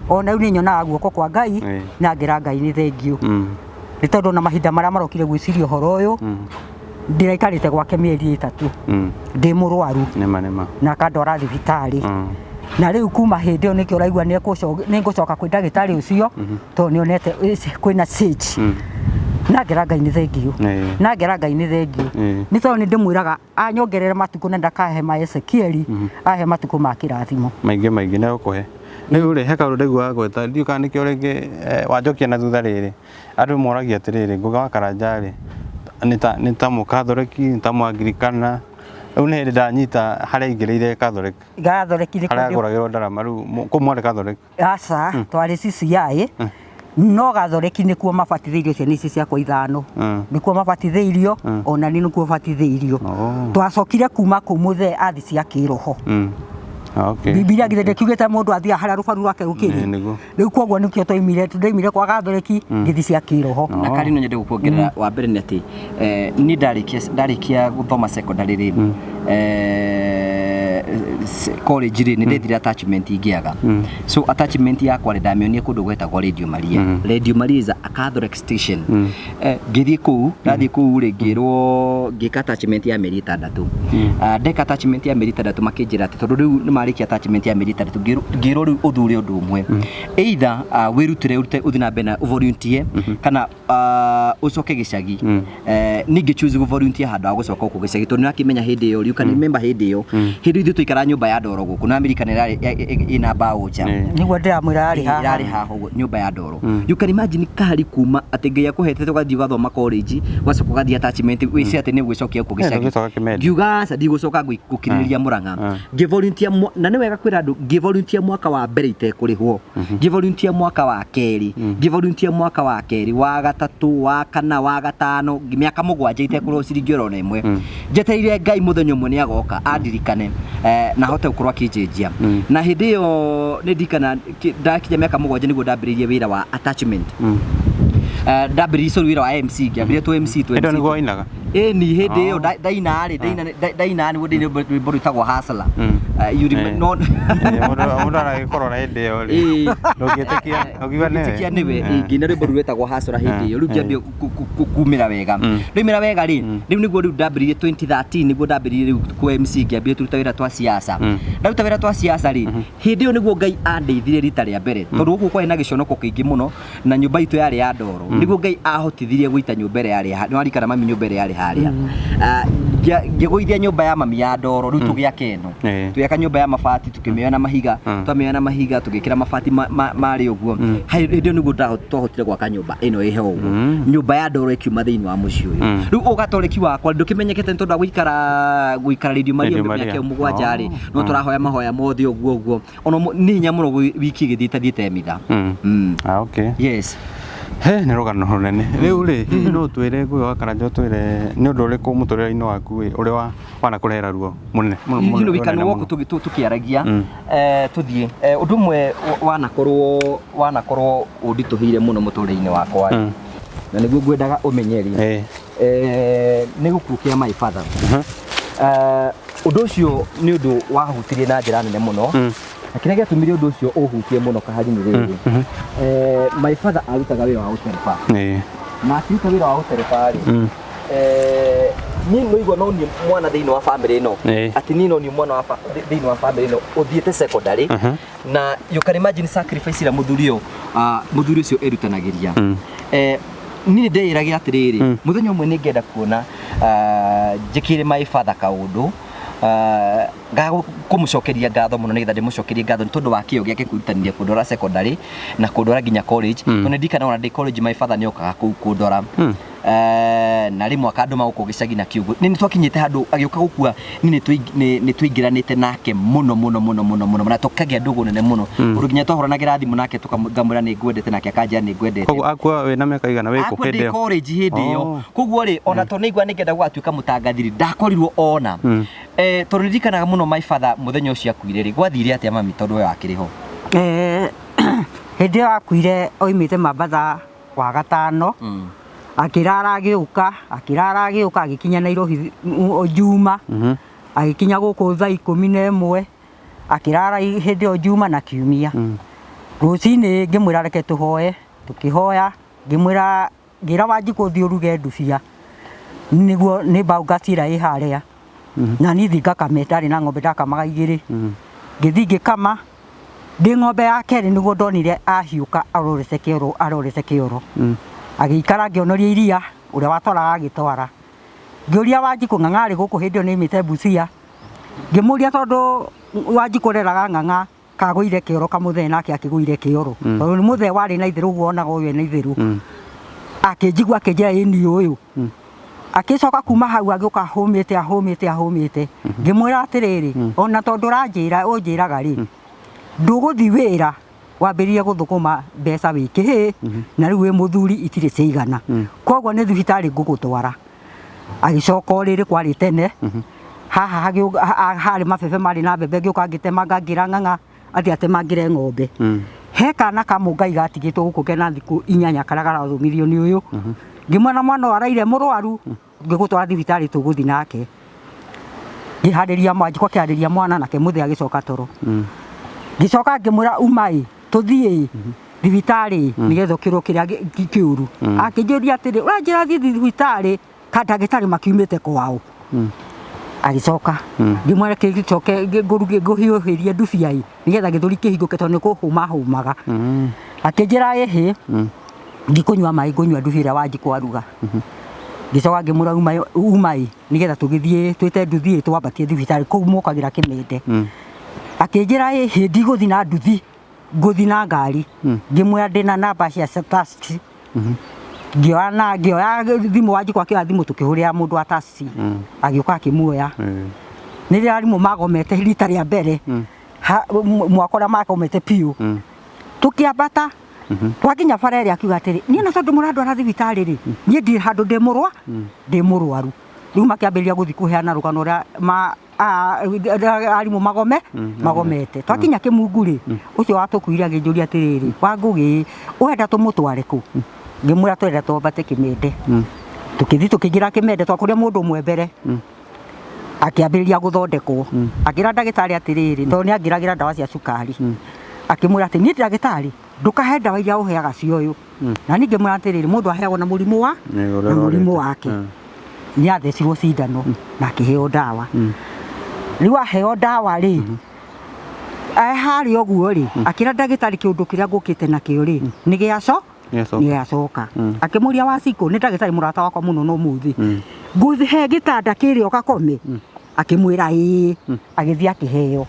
ona rĩu nĩ nyonaga guoko kwa Ngai, na ngĩra Ngai nĩ thengiũ. Nĩ tondũ ona mahinda marĩa marokire gwĩciria ũhoro ũyũ, ndĩraikarĩte gwake mĩeri 3 ndĩ mũrwaru. Nĩma nĩma. Na akandwara thibitarĩ. Na rĩu kuma hĩndĩ ĩyo nĩkĩo ũraigua nĩ ngũcoka kwĩ ndagĩtarĩ ũcio, tondũ nĩonete kwĩna stage. Na ngera Ngai nĩ thengiũ. Na ngera Ngai nĩ thengiũ. Nĩ tondũ nĩ ndĩmwĩraga anyongerere matukũ na ndakahe ma Ezekieli, ahe matukũ ma kĩrathimo. Maingĩ maingĩ nĩ egũkũhe. Rĩu rĩ, he kaũndũ ndaiguaga gweta, ndiũĩ kana nĩkĩo rĩngĩ wanjokia na thutha rĩrĩ. Andũ moragia atĩrĩrĩ, Ngũgĩ wa Karanja rĩ, nĩ ta mũkathoreki, nĩ ta mũangirikana. Rĩu nĩ hĩndĩ ndanyita harĩa aingĩrĩire Catholic. Gathoreki nĩ Harĩa kũndũ- agũragĩrwo ndarama rĩu kũu mwarĩ Catholic? Aca, twarĩ CCI. No gathoreki nĩkuo mabatithĩirio ciana ici ciakwa 5. Nĩkuo mabatithĩirio, ona niĩ nĩkuo batithĩirio. Oh. Twacokire kuma kũu mũthee athi cia kĩroho. Okay. Bibilia githĩ ndĩkiugĩte mũndũ athiaga harĩa rũbaru rwake rũkĩrĩ. Nĩ, nĩguo. Rĩu koguo nĩkĩo twaimire, ndaimire kwa gathoreki ngĩthiĩ cia kĩroho. Na kari no nyende gũkuongerera wa mbere nĩ atĩ, niĩ ndarĩkia gũthoma secondary rĩ, college rĩ, nĩ ndethire attachment ingĩaga. So attachment yakwa rĩ, ndamĩonire kũndũ gwetagwo Radio Maria. Radio Maria is a Catholic station. Ngĩthiĩ kũu, ndathiĩ kũu rĩ, ngĩrwo ngĩka attachment ya mĩeri 6. Ndeka attachment ya mĩeri 6 makĩnjĩra atĩ tondũ rĩu nĩ marĩkia attachment ya mĩeri 6, ngĩrwo rĩu ũthure ũndũ ũmwe. Either, wĩrutĩre, ũrute, ũthiĩ na mbere na ũvolunteer, kana, ũcoke gĩcagi. Niĩ ngĩ choose gũ volunteer handũ ha gũcoka gũkũ gĩcagi, tondũ nĩwakĩmenya hĩndĩ ĩyo, you can remember hĩndĩ ĩyo. Hĩndĩ ĩyo ithuĩ twaikaraga nyũmba ya ndoro gũkũ, na Amerika nĩ ĩna mbaũ nja. Nĩguo ndĩramwĩra yarĩ haha. Yarĩ haha ũguo, nyũmba ya ndoro. You can imagine kahari kuma atĩ Ngai akũhete ũgathiĩ ũgathoma college, ũgacoka ũgathiĩ attachment, wĩcirie atĩ nĩ ũgwĩcokia gũkũ gĩcagi. Ndũgĩcoka kĩmende. Ngiuga aca, ndigũcoka gũkirĩrĩria Mũrang'a. Ngĩ volunteer na nĩ wega kwĩra andũ, ngĩ volunteer mwaka wa mbere itekũrĩhwo. Ngĩ volunteer mwaka wa kerĩ, ngĩ volunteer mwaka wa kerĩ, wa gatatũ, wa kana, wa gatano, mĩaka 7 itekũrĩhwo ciringi oro na ĩmwe. Njetereire Ngai mũthenya ũmwe nĩ agoka andirikane, na ahote gũkorwo akĩnjenjia. Na hĩndĩ ĩyo nĩ ndirikana, ndakinya mĩaka 7 nĩguo ndambĩrĩirie wĩra wa attachment. Ndambĩrĩirie, sorry, wĩra wa MC, ngĩambĩrĩria tu MC, tu Hĩndĩ ĩyo MC. nĩguo wainaga? Ĩni, hĩndĩ ĩyo ndaina rĩ, ndaina nĩguo ndaina rwĩmbo rwĩtagwo Hustler. You no- Mũndũ aragĩkorora hĩndĩ ĩyo rĩ. Ndũngĩtĩkia, ũngiuga nĩwe. Ndũngĩtĩkia nĩwe. Ngĩina rwĩmbo rũu rwĩtagwo Hustler hĩndĩ ĩyo, rĩu ngĩambia kumĩra wega. Ndaumĩra wega rĩ, rĩu nĩguo rĩu ndambĩrĩirie 2013, nĩguo ndambĩrĩirie rĩu kwa MC, ngĩambia tũruta wĩra twa siasa. Ndaruta wĩra twa siasa rĩ, hĩndĩ ĩyo nĩguo Ngai andeithirie rita rĩa mbere, tondũ gũkũ kwarĩ na gĩconoko kĩingĩ mũno, na nyũmba itũ yarĩ ya ndoro. Nĩguo Ngai ahotithirie gũita nyũmba ĩrĩa yarĩ ha-, nĩwarikana mami nyũmba ĩrĩa yarĩ harĩa. Ngĩgũithia nyũmba ya mami ya ndoro, rĩu tũgĩaka ĩno. Tũgĩaka nyũmba ya mabati, tũkĩmĩoya na mahiga, twamĩoya na mahiga, tũgĩkĩra mabati marĩ ũguo. Hĩndĩ ĩyo nĩguo twahotire gwaka nyũmba ĩno ĩho ũguo. Nyũmba ya ndoro ĩkiuma thĩinĩ wa mũciĩ ũyũ. Rĩu ũgatoreki wakwa ndũkĩmenyekete nĩ tondũ wa gũikara Radio Maria Radio mĩaka Maria. ĩyo 7 rĩ, no tũrahoya mahoya mothe ũguo ũguo. Ona nĩ hinya mũno wiki ĩgĩthiĩ ĩtathiĩte mitha. Okay. Yes. He nĩ rũgano rũnene. Rĩu rĩ, hihi no ũtwĩre Ngũgĩ wa Karanja ũtwĩre nĩ ũndũ ũrĩkũ mũtũrĩre-inĩ waku ĩ ũrĩa wanakũrehera ruo mũnene mũno You know, we can mũnene walk mũno? tukiaragia Mm. Tuthie undu umwe wanakorwo undituhire muno muturire-ini wakwa Mm. na niguo ngwendaga umenye ri nĩ gĩkuũ kĩa my father. Ũndũ ũcio nĩ ũndũ wahutirie na njĩra nene mũno na kĩrĩa gĩatũmire ũndũ ũcio ũhutie mũno kahari nĩ rĩrĩ, my father arutaga wĩra wa ũtereba na akiruta wĩra wa ũtereba rĩ, niĩ no igua no niĩ mwana thĩinĩ wa family ĩno, atĩ niĩ no niĩ mwana wa thĩinĩ wa family ĩno ũthiĩte secondary, na you can imagine sacrifice ĩrĩa mũthuri ũyũ, mũthuri ũcio erutanagĩria. Niĩ nĩ ndeyĩragia atĩrĩrĩ, mũthenya ũmwe nĩ ngenda kuona njĩkĩre my father kaũndũ ga kũmũcokeria ngatho mũno, nĩgetha ndĩmũcokerie ngatho nĩ tondũ wa kĩo gĩake kwĩrutanĩria kũndwara secondary na kũndwara nginya college, tondũ nĩ ndirikanaga ona ndĩ college my father nĩ okaga kũu kũndora. Na rĩmwe akandũma gũkũ gĩcagi na kiugo nĩ twakinyĩte handũ agĩũka gũkua niĩ nĩ tũingĩranĩte nake mũno mũno mũno mũno mũno na tũkagĩa ndũgũ nene mũno, ũndũ nginya twahũranagĩra thimũ nake ngamwĩra nĩ ngwendete nake akanjĩra nĩ ngwendete. Koguo akua wĩna mĩaka igana wĩ kũ Akua hĩndĩ ndĩ ĩyo? college hĩndĩ ĩyo. Koguo rĩ, ona tondũ nĩigua nĩngenda gũgatuĩka mũtangathi rĩ, ndakorirwo ona tondũ ndirikanaga mũno my father mũthenya ũcio akuire rĩ, gwathire atĩa mami, tondũ we wakĩrĩ ho? Hĩndĩ ĩyo akuire oimĩte Mambatha wa gatano, akĩrara agĩũka, akĩrara agĩũka, agĩkinya Nairobi Juma, agĩkinya gũkũ thaa 11, akĩrara hĩndĩ ĩyo Juma na Kiumia. Rũcinĩ ngĩmwĩra reke tũhoe, tũkĩhoya, ngĩmwĩra, ngĩra Wanjikũ thiĩ ũruge ndubia nĩguo nĩ mbaũ ĩrĩa ĩ harĩa, na niĩ thiĩ ngakame, ndarĩ na ng'ombe ndakamaga igĩrĩ. Ngĩthiĩ ngĩkama ndĩ ng'ombe ya kerĩ nĩguo ndonire ahiũka arorete kĩoro, arorete kĩoro. Agĩikara ngĩonoria iria ũrĩa watwaraga agĩtwara. Ngĩũria Wanjikũ, Ng'ang'a arĩ gũkũ hĩndĩ ĩyo nĩaimĩte Busia, ngĩmũria tondũ Wanjikũ reraga Ng'ang'a kagũire kĩoro kamũthee nake akĩgũire kĩoro, tondũ nĩ mũthee warĩ na itherũ ũguo onaga ũyũ ena itherũ. Akĩnjigua akĩnjĩra ĩ niĩ ũyũ. Akĩcoka kuma hau agĩũka ahũmĩte ahũmĩte ahũmĩte. Ngĩmwĩra atĩrĩrĩ, ona tondũ ũranjĩra ũnjĩraga rĩ, ndũgũthiĩ wĩra wambĩrĩrie gũthũkũma mbeca wĩ kĩhĩ na rĩu wĩ mũthuri itirĩ ciaigana, koguo nĩ thibitarĩ ngũgũtwara. Agĩcoka ũrĩrĩ kwarĩ tene haha harĩ mabebe marĩ na mbembe, ngĩũka ngĩtemanga ngĩra Ng'ang'a athiĩ atemangĩre ng'ombe. He kana ka mũngai gatigĩtwo gũkũ kena thikũ 8 karĩa karathomithio nĩ ũyũ. Ngĩmwĩra mwana ũyũ araire mũrwaru, ngĩgũtwara thibitarĩ tũgũthiĩ nake. Ngĩharĩria Wanjikũ akĩharĩria mwana nake mũthee agĩcoka toro. Ngĩcoka ngĩmwĩra uma ĩ tũthiĩ thibitarĩ nĩgetha ũkĩrwo kĩrĩa kĩũru. Akĩnjũria atĩrĩ, ũranjĩra thiĩ thibitarĩ ka ndagĩtarĩ makiumĩte kwao? Agĩcoka ngĩmwĩra kĩgĩcoke ngũhiũhĩrie ndubia ĩ nĩgetha gĩthũri kĩhingũke tondũ nĩ kũhũma hũmaga. Akĩnjĩra ĩhĩ, ndikũnyua maĩ, ngũnyua ndubia ĩrĩa Wanjikũ aruga. Ngĩcoka ngĩmwĩra uma ĩ nĩgetha tũgĩthiĩ twĩte nduthi ĩ twambatie thibitarĩ kũu mokagĩra kĩmĩnde. Akĩnjĩra ĩhĩ, ndigũthiĩ na nduthi, ngũthiĩ na ngari. Ngĩmwĩra ndĩna namba cia taxi. Ngĩoya na ngĩoya thimũ, Wanjikũ akĩoya thimũ, tũkĩhũrĩra mũndũ wa taxi agĩũka akĩmuoya. Nĩ rĩrĩa arimũ magomete rita rĩa mbere mwaka ũrĩa magomete biũ. Tũkĩambata twakinya bara ĩrĩa akiuga atĩrĩ, niĩ na tondũ mũrandwara thibitarĩ rĩ, niĩ ndirĩ handũ ndĩ mũrwa ndĩ mũrwaru. Rĩu makĩambĩrĩria gũthiĩ kũheana rũgano ũrĩa ma arimũ magome magomete. Twakinya Kĩmungu rĩ, ũcio watũkuire akĩnjũria atĩrĩrĩ, Wangũgĩ ũrenda tũmũtware kũ? Ngĩmwĩra tũrenda twambate Kĩmĩnde. Tũkĩthiĩ tũkĩingĩra Kĩmende, twakorire mũndũ ũmwe mbere akĩambĩrĩria gũthondekwo. Akĩra ndagĩtarĩ atĩrĩrĩ, tondũ nĩ angĩragĩra ndawa cia cukari, akĩmwĩra atĩ niĩ ndagĩtarĩ ndũkahe ndawa iria ũheaga cia ũyũ. Na niĩ ngĩmwĩra atĩrĩrĩ, mũndũ aheagwo na mũrimũ wa na mũrimũ wake. Nĩ athecirwo cindano na akĩheo ndawa. Rĩu aheo ndawa rĩ, harĩa ũguo rĩ, akĩra ndagĩtarĩ kĩũndũ kĩrĩa ngũkĩte nakĩo rĩ nĩ gĩaco nĩ gĩacoka. Akĩmũria Wacikũ, nĩ ndagĩtarĩ mũrata wakwa mũno na ũmũthĩ ngũhe gĩtanda kĩrĩa ũgakome? Akĩmwĩra ĩĩ. Agĩthiĩ akĩheo.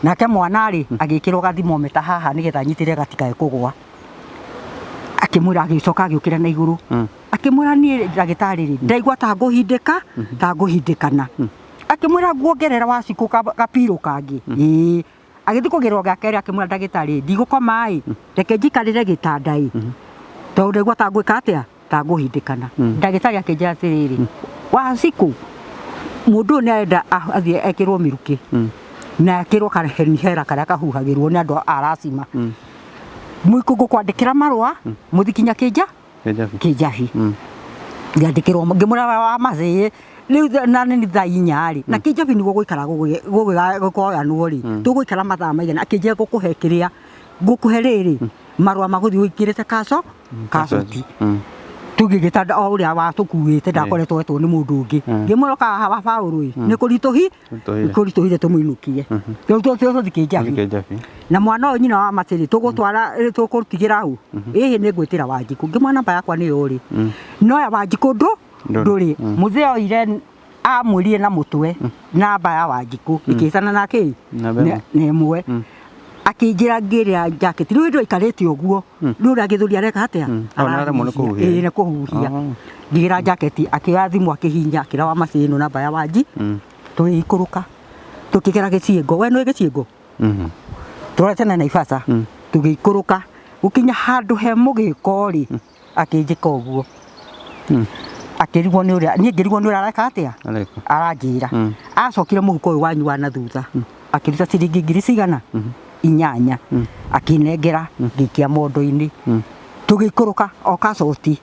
Nake mwana rĩ, agĩkĩrwo gathimometa haha nĩgetha anyitĩre gatikae kũgũa. Akĩmwĩra, agĩcoka agĩũkĩra na igũrũ, akĩmwĩra niĩ ndagĩtarĩ rĩ, ndaigua ta ngũhindĩka ta ngũhindĩkana. Akĩmwĩra nguongerera Wacikũ gapirũ kangĩ. Ĩĩ. Agĩthiĩ kũgĩrwo gĩa kerĩ, akĩmwĩra ndagĩtarĩ ndigũkoma ĩ, reke njikarĩre gĩtanda ĩ. Tondũ ndaigua ta ngwĩka atĩa, ta ngũhindĩkana. Ndagĩtarĩ akĩnjĩra atĩrĩrĩ, Wacikũ, mũndũ ũyũ nĩ arenda athiĩ ekĩrwo mĩrukĩ na ekĩrwo kahenihera karĩa kahuhagĩrwo nĩ andũ a racima. Mũikũ ngũkwandĩkĩra marũa mũthiĩ kinya kĩnja Kĩnjabi. Kĩnjabi. Ngĩandĩkĩrwo ngĩmwĩra wa macĩ rĩu na nĩ thaa inya rĩ, na Kĩnjabi nĩguo gũikara gũkoyanwo rĩ, tũgũikara mathaa maigana? Akĩnjĩra ngũkũhe kĩrĩa ngũkũhe rĩrĩ, marũa ma gũthiĩ ũingĩrĩte kaco kacoti. Tũgĩ gĩtanda o ũrĩa watũkuĩte ndakoretwo etwo nĩ mũndũ ũngĩ. Ngĩmwĩra ũka haha wa Paũlũ ĩ, nĩ kũritũhi Kũritũhire. Kũritũhire tũmũinũkie. Rĩu tũthiĩ Kĩnjabi. Kĩnjabi. Na mwana ũyũ nyina wa matĩrĩ tũgũtwara tũkũtigĩra ũ? Ĩhĩ nĩ ngwĩtĩra Wanjikũ. Ngĩmwĩra namba yakwa nĩyo rĩ, no ya Wanjikũ ndũ Ndũrĩ. ndũrĩ. Mũthee oire amwĩrire na mũtwe namba ya Wanjikũ ĩkĩtana na kĩ Namba ĩmwe. Na ĩmwe. Akĩnjĩra ngĩrĩa jacket rĩu hĩndĩ ĩyo aikarĩte ũguo, rĩu ũrĩa gĩthũri areka atĩa? Oh, nĩ aremwo nĩ kũhuhia. Ĩĩ nĩ kũhuhia. Oh. Ngĩgĩra jacket, akĩoya thimũ akĩhihinya akĩra wa macĩ ĩno namba ya Wanji. Tũgĩikũrũka tũkĩgera gĩciĩngo, we nĩũĩ gĩciĩngo? Tũrorete na Naivasha. Tũgĩikũrũka gũkinya handũ he mũgĩko rĩ, akĩnjĩka ũguo. Akĩrigwo nĩ ũrĩa, niĩ ngĩrigwo nĩ ũrĩa areka atĩa? Areka. Aranjĩra. Acokire mũhuko ũyũ wanyu wa na thutha, akĩruta ciringi ngiri cigana? 8. Akĩnengera, ngĩikia mondo-inĩ. Tũgĩikũrũka o kacoti,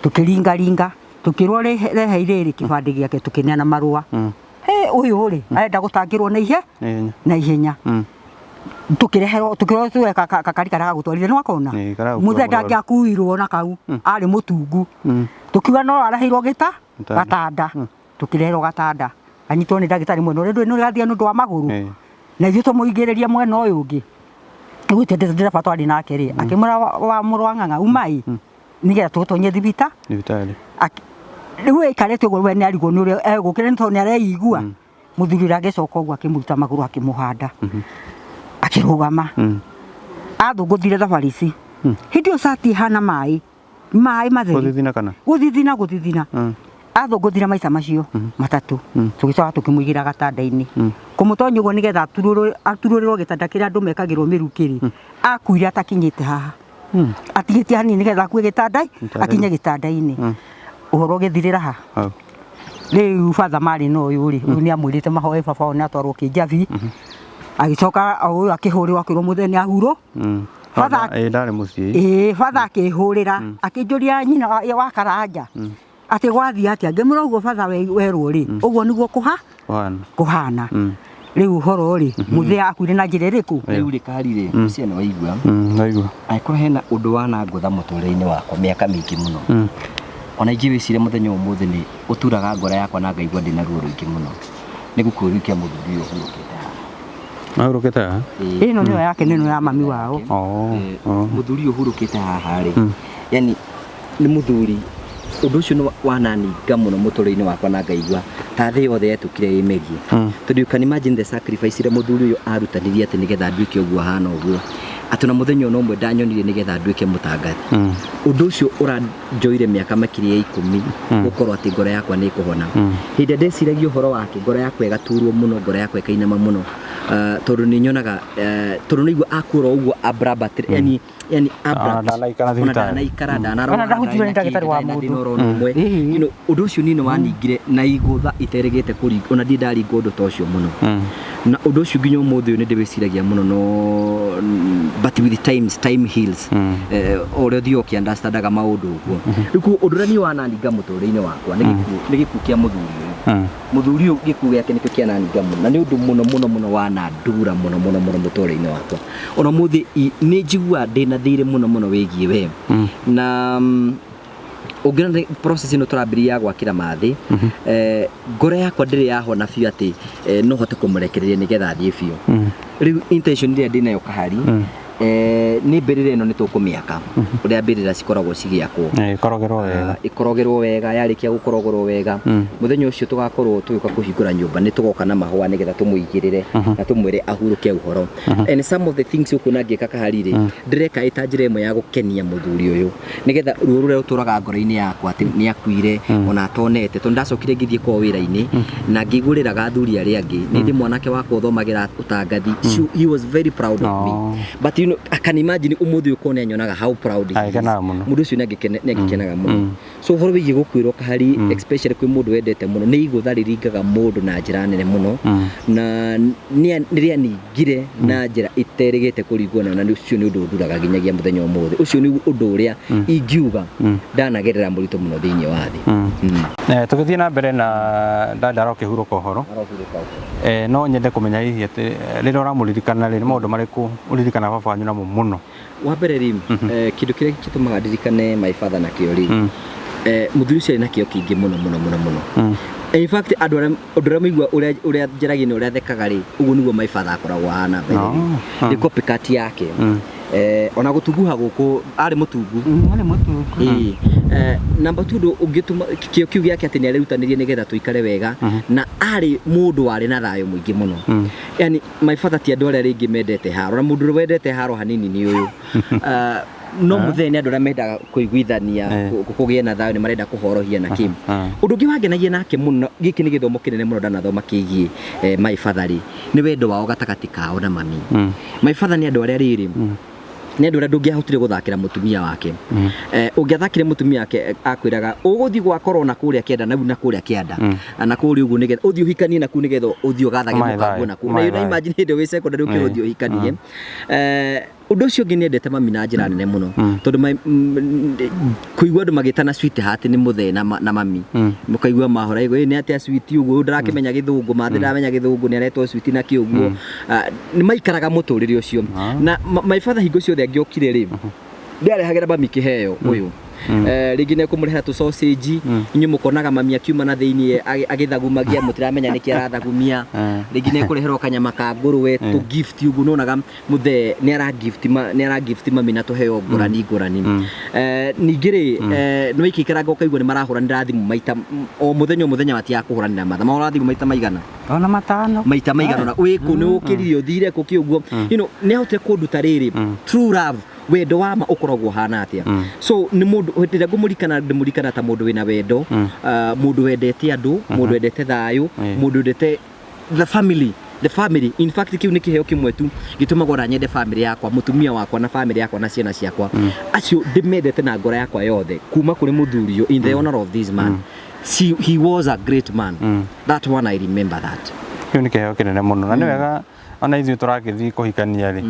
tũkĩringaringa, tũkĩrwo rehe rĩrĩ kĩbandĩ gĩake, tũkĩneana marũa. Hĩ ũyũ rĩ, arenda gũtangĩrwo na ihe Naihenya. Na ihenya. Tũkĩreherwo, tũkĩrwo tuoe kakari karĩa gagũtwarire, nĩ wakona? Ĩĩ, karĩa gagũkua Mũthee mũrwaru. ndangĩakuirwo na kau, arĩ mũtungu. Tũkiuga no areheirwo gĩta Gĩtanda. Gatanda. Tũkĩreherwo gatanda. Anyitwo nĩ ndagĩtarĩ mwena ũrĩa ndũĩ nĩ ũrathiĩ nĩ ũndũ wa magũrũ. Ĩĩ. Na ithuĩ tũmũigĩrĩrie mwena ũyũ ũngĩ. Rĩu ndereba twarĩ nake rĩ, akĩmwĩra wa mũrũ wa ng'ang'a uma ĩ, nĩgetha tũgũtonyie thibita. Thibitarĩ. Rĩu aikarĩte ũguo we nĩ arigwo nĩ ũrĩa egũkĩra nĩ tondũ nĩ areigua. Mũthuri ũrĩa agĩcoka ũguo akĩmũruta magũrũ akĩmũhanda. Akĩrũgama. Athũngũthire thabarĩ ici. Hĩndĩ ĩyo cati ĩhana maĩ. Maĩ matheri. Gũthithina kana? Gũthithina, gũthithina. Athũngũthire maica macio matatũ. Tũgĩcoka tũkĩmũigĩra gatanda-inĩ. Kũmũtonya ũguo nĩgetha aturũrĩrwo gĩtanda kĩrĩa andũ mekagĩrwo mĩrukĩ rĩ, akuire atakinyĩte haha. Atigĩtie hanini nĩgetha akue gĩtanda, Gĩtanda-inĩ. akinye gĩtanda-inĩ. Ũhoro ũgĩthirĩra ha? Hau. Rĩu batha marĩ na ũyũ rĩ, ũyũ nĩ amwĩrĩte mahoe baba wao nĩ atwarwo Kĩnjabi. Agĩcoka o ũyũ akĩhũrĩrwo akĩrwo mũthee nĩ ahurwo. Batha Ĩĩ ndarĩ mũciĩ. Ĩĩ batha akĩhũrĩra akĩnjũria nyina wa Karanja atĩ gwathiĩ atĩa, ngĩmwĩra ũguo batha werwo rĩ, ũguo nĩguo Kũhana. kũhana. Rĩu ũhoro rĩ, mũthee akuire na njĩra ĩrĩkũ? Rĩu rĩ kahari rĩ, ũcio nĩ waigua. Ndaigua. Angĩkorwo hena ũndũ wanangũtha mũtũrĩre-inĩ wakwa mĩaka mĩingĩ mũno. Ona ingĩwĩciria mũthenya ũmũthĩ nĩ ũturaga ngoro yakwa na ngaigua ndĩna ruo rũingĩ mũno. Nĩ gĩkuũ kĩu kĩa mũthuri ũyũ ũhurũkĩte haha. Ahurũkĩte haha? Ĩno nĩyo yake, nĩno ya mami wao. Mũthuri ũyũ ũhurũkĩte haha rĩ, yani nĩ mũthuri ũndũ ũcio nĩ wananinga mũno mũtũrĩre-inĩ wakwa na ngaigua ta thĩ yothe yetũkire ĩmerie. Tondũ you can imagine the sacrifice ĩrĩa mũthuri ũyũ arutanirie atĩ nĩgetha nduĩke ũguo ahana ũguo. Atĩ na mũthenya ona ũmwe ndanyonire nĩgetha nduĩke mũtangathi. Ũndũ ũcio ũranjoire mĩaka makĩria ya 10 gũkorwo atĩ ngoro yakwa nĩ ĩkũhona. Hĩndĩ ĩrĩa ndeciragia ũhoro wake, ngoro yakwa ĩgaturwo mũno, ngoro yakwa ĩkainama mũno. Tondũ nĩ nyonaga, tondũ nĩ igua akũra ũguo abrupt, yani abrupt. Ndanaikara Ona thibitarĩ. ndanaikara, ndanarwara, Ona ndahutirio nĩ ndarĩ na ndagĩtarĩ wa kĩndũ, ndarĩ na mũndũ. thĩna oro ũmwe. You know, ũndũ ũcio niĩ nĩ waningire na igũtha iterĩgĩte kũringwo, ona ndirĩ ndaringwo ũndũ ta ũcio mũno. Na ũndũ ũcio nginya ũmũthĩ ũyũ nĩ ndĩwĩciragia mũno, no but with times, time heals. O ũrĩa ũthiaga ũkĩ-understandaga maũndũ ũguo. Rĩu koguo ũndũ ũrĩa niĩ wananinga mũtũrĩre-inĩ wakwa nĩ gĩkuũ kĩa mũthuri ũyũ. Mũthuri ũyũ gĩkuũ gĩake nĩkĩo kĩananinga mũno, na nĩ ũndũ mũno mũno mũno wanandura mũno mũno mũno mũtũrĩre-inĩ wakwa. Ona ũmũthĩ nĩ njiguaga ndĩna thirĩ mũno mũno wĩgiĩ we. Na ũngĩona nĩ process ĩno tũrambĩrĩria ya gwakĩra mathĩ, ngoro yakwa ndĩrĩ yahona biũ atĩ no hote kũmũrekereria nĩgetha athiĩ biũ. Rĩu intention ĩrĩa ndĩnayo kahari, nĩ mbĩrĩra ĩno nĩ tũkũmĩaka ũrĩa mbĩrĩra cikoragwo cigĩakwo. Ĩkorogerwo wega. Ĩkorogerwo wega, yarĩkia gũkorogerwo wega, mũthenya ũcio tũgakorwo tũgĩũka kũhingũra nyũmba, nĩ tũgoka na mahũa nĩgetha tũmũigĩrĩre na tũmwĩre ahurũke ũhoro. And some of the things ũkuona ngĩka kahari rĩ, ndĩreka ĩ ta njĩra ĩmwe ya gũkenia mũthuri ũyũ nĩgetha ruo rũrĩa rũtũraga ngoro-inĩ yakwa atĩ nĩ akuire ona atonete, tondũ ndacokire ngĩthiĩ kwao wĩra-inĩ na ngĩigũrĩraga athuri arĩa angĩ. Nĩ ndĩ mwanake wakwa ũthomagĩra ũtangathi. He was very proud of me. But you You know, I can imagine ũmũthĩ ũkorwo nĩ anyonaga how proud he is. Agĩkenaga mũno. Mũndũ ũcio nĩ angĩkenaga mũno. So ũhoro wĩgiĩ gũkuĩrwo kahari, especially kwĩ mũndũ wendete mũno, nĩ igũtha rĩringaga mũndũ na njĩra nene mũno, na nĩ rĩaningire na njĩra iterĩgĩte kũringwo nayo, na ũcio nĩ ũndũ ũnduraga nginyagia mũthenya ũmũthĩ. Ũcio nĩ ũndũ ũrĩa ingiuga ndanagerera mũritũ mũno thĩinĩ wa thĩ. Tũgĩthiĩ na mbere na dada arokĩhurũka ũhoro, no nyende kũmenya hihi atĩ rĩrĩa ũramũririkana rĩ, nĩ maũndũ marĩkũ ũririkana baba wanyu namo mũno? Wa mbere rĩ, kĩndũ kĩrĩa gĩtũmaga ndirikane my father nakĩo rĩ, mũthuri ũcio arĩ na kĩo kĩingĩ mũno mũno mũno mũno. In fact, andũ arĩa ũndũ ũrĩa mũigua ũrĩa njaragia na ũrĩa thekaga rĩ, ũguo nĩguo my father akoragwo ahana mbere rĩ. Nĩ copycat yake. Ona gũtunguha gũkũ arĩ mũtungu. Arĩ mũtungu. Ĩĩ. Number two, ũndũ ũngĩtũma kĩo kĩu gĩake atĩ nĩ arerutanĩria nĩgetha tũikare wega, na arĩ mũndũ warĩ na thayũ mũingĩ mũno. Yani my father ti andũ arĩa rĩngĩ mendete haro, na mũndũ ũrĩa wendete haro hanini nĩ ũyũ. No mũthee nĩ andũ arĩa mendaga kũiguithania, kũgĩe na thayũ, nĩ marenda kũhorohia na kĩ. Ũndũ ũngĩ wangenagia nake mũno, gĩkĩ nĩ gĩthomo kĩnene mũno ndanathoma kĩgiĩ my father rĩ, nĩ wendo wao gatagatĩ kao na mami. My father nĩ andũ arĩa rĩrĩ, nĩ andũ arĩa ndũngĩahotire gũthakĩra mũtumia wake. Ũngĩathakire mũtumia wake, akwĩraga ũgũthiĩ gwakorwo na kũrĩa kĩanda na na kũrĩa kĩanda na kũrĩa ũguo, nĩgetha ũthiĩ ũhikanie na kũu, nĩgetha ũthiĩ ũgathage Ũmahe mũkanguo thayũ, na kũu. ũmahe Na thayũ. imagine hĩndĩ ĩyo wĩ secondary ũkĩrwo ũthiĩ ũhikanie. Ũndũ ũcio ũngĩ, nĩendete mami na njĩra nene mũno, tondũ kũigua andũ magĩtana sweetheart nĩ mũthee na mami, mũkaigua mahora igũ nĩ atĩa sweet ũguo, ndĩrakĩmenya gĩthũngũ mathĩ, ndamenya gĩthũngũ nĩ aretwo sweet na kĩ ũguo. Nĩ maikaraga mũtũrĩre ũcio na my father hingo ciothe angĩokire rĩ, nĩarehagĩra mami kĩheo ũyũ. Rĩngĩ nĩ ekũmũrehera tũ sausage, inyuĩ mũkonaga mami akiuma na thĩiniĩ agĩthagumagia, mũtiramenya nĩkĩ arathagumia. Rĩngĩ nĩ ekũreherwo kanyama ka ngũrwe, tũ gift ũguo, nĩwonaga mũthee nĩ ara gift nĩ ara gift mami na tũheo ngũrani ngũrani. Ningĩ rĩ, nĩ waikĩikaraga ũkaigua nĩ marahũranĩra thimũ maita o mũthenya o mũthenya, matiaga kũhũranĩra matha, mahũra thimũ maita maigana? Ona matano. Maita maigana ũna, wĩkũ, nĩ ũkĩrire, ũthire kũ kĩ ũguo. Nĩ ahotire kũnduta rĩrĩ, true love, wendo wa ma ũkoragwo ũhana atĩa. So nĩ mũndũ hĩndĩ ĩrĩa ngũmũririkana, ndĩmũririkana ta mũndũ wĩna wendo, mũndũ wendete andũ, mũndũ wendete thayũ, mũndũ wendete the family, the family. In fact, kĩu nĩ kĩheo kĩmwe tu gĩtũmaga ona nyende family yakwa, mũtumia wakwa na family yakwa na ciana ciakwa, acio ndĩmendete na ngoro yakwa yothe kuma kũrĩ mũthuri ũyũ, in the honor of this man. See, he was a great man. That one I remember that. Kĩu nĩ kĩheo kĩnene mũno, na nĩ wega ona ithuĩ tũragĩthiĩ kũhikania rĩ,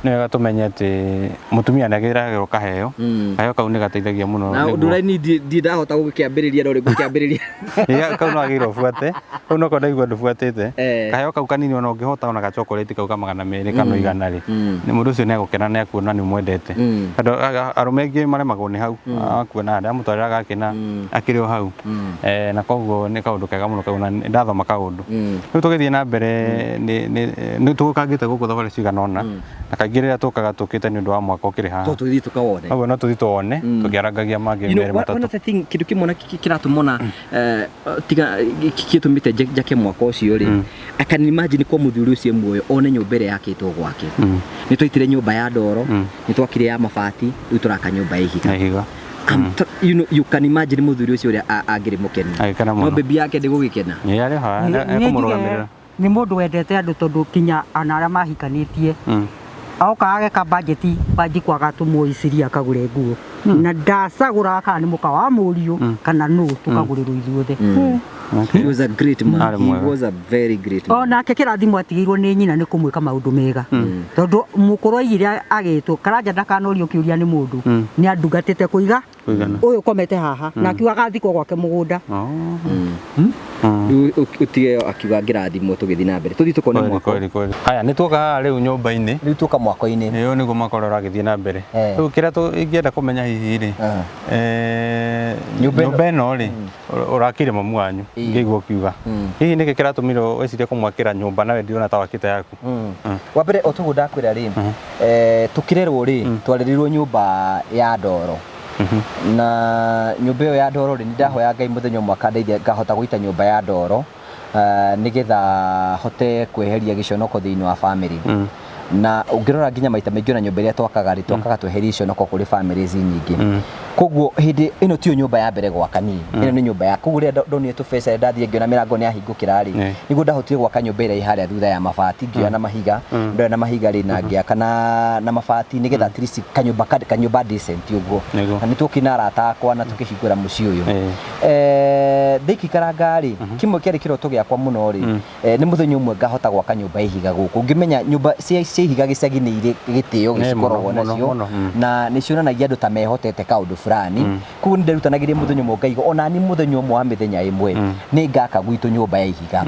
nĩ wega tũmenye atĩ mũtumia nĩ agĩragĩrwo kaheo. Kaheo kau nĩ gateithagia mũno. Na ũndũ ũrĩa niĩ ndirĩ ndahota gũgĩkĩambĩrĩria, no rĩ ngũkĩambĩrĩria. Ĩĩ, kau no agĩrĩirwo ũbuate kau, no ko ndaigua ndũbuatĩte. Kaheo kau kanini, ona ũngĩhota ona gachocolate kau ka 200 kana 100 rĩ, nĩ mũndũ ũcio nĩ egũkena, nĩ akuona nĩ ũmwendete, tondũ arũme aingĩ maremagwo nĩ hau, akuona ndamũtwarĩra gakĩna akĩrĩ o hau. Na koguo nĩ kaũndũ kega mũno kau, na nĩ ndathoma kaũndũ. Rĩu tũgĩthiĩ na mbere, nĩ tũgũkangĩte gũkũ thabarĩ cigana ũna, na kaingĩ rĩrĩa tũkaga tũkĩte nĩ ũndũ wa mwaka ũkĩrĩ haha. To tũthiĩ tũkawone. Koguo no tũthiĩ tuone tũkĩarangagia mangĩ You know, merĩ one matatũ. of the thing, kĩndũ kĩmwe na kĩratũma ona tiga gĩtũmĩte njake mwaka ũcio rĩ, I can imagine kwa mũthuri ũcio muoyo one nyũmba ĩrĩa yakĩtwo gwake. Nĩ twaitire nyũmba ya ndoro, nĩ twakire ya mabati, rĩu tũraka nyũmba ya ihiga. Na ihiga. You can imagine mũthuri ũcio ũrĩa angĩrĩ mũkenu. Agĩkena No mũno. bebi yake ndĩgũgĩkena. Ĩ, arĩ haha Nĩ- nĩ njuge ekũmũrũgamĩrĩra. Nĩ mũndũ wendete andũ, tondũ kinya ona arĩa mahikanĩtie, oka ageka bajeti banji agatũmwo iciria akagũre nguo, na ndacagũraga kana nĩ mũka wa mũriũ kana nũ, tũkagũrĩrwo ithuothe. He was a great man. Arĩ He mwega. was a very great man. Onake kĩrathimo atigĩirwo nĩ nyina nĩ kũmwĩka maũndũ mega, tondũ mũkũrũ aigire agĩtwo Karanja ndakanorio kĩũria nĩ mũndũ, nĩ andungatĩte kũiga Kũigana. ũyũ ũkomete haha, na akiuga agathikwo gwake mũgũnda. Oh. Rĩu ũtige akiuga ngĩrathimwo, tũgĩthiĩ na mbere, tũthiĩ tũkone Kweli, mwako. kweli, kweli. Haya, nĩ tuoka haha rĩu nyũmba-inĩ. Rĩu tuoka mwako-inĩ. Ĩyo nĩguo mwaka ũrĩa ũragĩthiĩ na mbere. Rĩu kĩrĩa ingĩenda kũmenya hihi rĩ, Nyũmba ĩno- nyũmba ĩno rĩ, ũrakĩire mamu wanyu, ngĩigua ũkiuga. Hihi nĩkĩ kĩratũmire wĩcirie kũmwakĩra nyũmba, nawe ndirona ta wakĩte yaku? Wa mbere, o toguo ndakwĩra rĩ, tũkĩrerwo rĩ, twarerirwo nyũmba ya ndoro, na nyũmba ĩyo ya ndoro rĩ, nĩ ndahoya Ngai mũthenya ũmwe akandeithia ngahota gũita nyũmba ya ndoro, nĩgetha hote kweheria gĩconoko thĩinĩ wa family. Na ũngĩrora nginya maita maingĩ ona nyũmba ĩrĩa twakaga rĩ, twakaga tweherie iconoko kũrĩ families nyingĩ. Koguo hĩndĩ ĩno tiyo nyũmba ya mbere gwaka niĩ, ĩno nĩ nyũmba ya koguo rĩrĩa ndonire tũbeca rĩrĩa ndathiĩ ngĩona mĩrango nĩ yahingũkĩra rĩ, nĩguo ndahotire gwaka nyũmba ĩrĩa ĩ harĩa thutha ya mabati, ngĩoya na mahiga, ndoya na mahiga rĩ na ngĩaka na mabati nĩgetha at least kanyũmba kanyũmba decent ũguo. Na nĩ tuokire na arata akwa na tũkĩhingũra mũciĩ ũyũ. Ndĩkĩikaranga rĩ, kĩmwe kĩarĩ kĩroto gĩakwa mũno rĩ, nĩ mũthenya ũmwe ngahota gwaka nyũmba ya ihiga gũkũ. Ngĩmenya nyũmba cia ihiga gĩcagi nĩ irĩ gĩtĩo Nĩ mũno, gĩcikoragwo mũno, nacio, mũno, na nĩ cionanagia andũ ta mehotete kaũndũ fulani. Koguo nĩ nderutanagĩria mũthenya ũmwe ngaigua ona niĩ mũthenya ũmwe wa mĩthenya ĩmwe nĩ ngaka gwitũ nyũmba ya ihiga.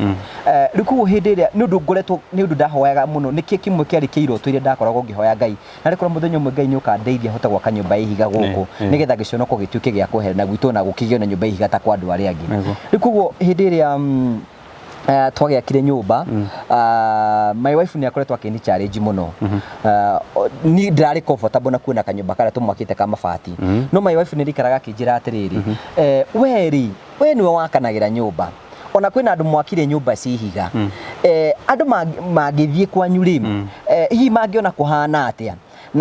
Rĩu koguo hĩndĩ ĩrĩa nĩ ũndũ ngoretwo, nĩ ũndũ ndahoyaga mũno, nĩkĩ kĩmwe kĩarĩ kĩa iroto iria ndakoragwo ngĩhoya Ngai, na rĩkorwo mũthenya ũmwe Ngai nĩ ũkandeithia hote gwaka nyũmba ya ihiga gũkũ, nĩgetha gĩconoko gĩtuĩke gĩa kwehera na gwitũ ona gũkĩgĩe na nyũmba ya ihiga ta kwa andũ arĩa angĩ. Rĩu koguo hĩndĩ ĩrĩa twagĩakire nyũmba, my wife nĩ akoretwo akĩni challenge mũno. Niĩ ndĩrarĩ comfortable na kuona kanyũmba karĩa tũmwakĩte ka mabati, no my wife nĩ arĩikaraga akĩnjĩra atĩrĩrĩ, we rĩ, we nĩwe wakanagĩra nyũmba, ona kwĩna andũ mwakire nyũmba cia ihiga, andũ mangĩthiĩ kwanyu rĩ, hihi mangĩona kũhana atĩa?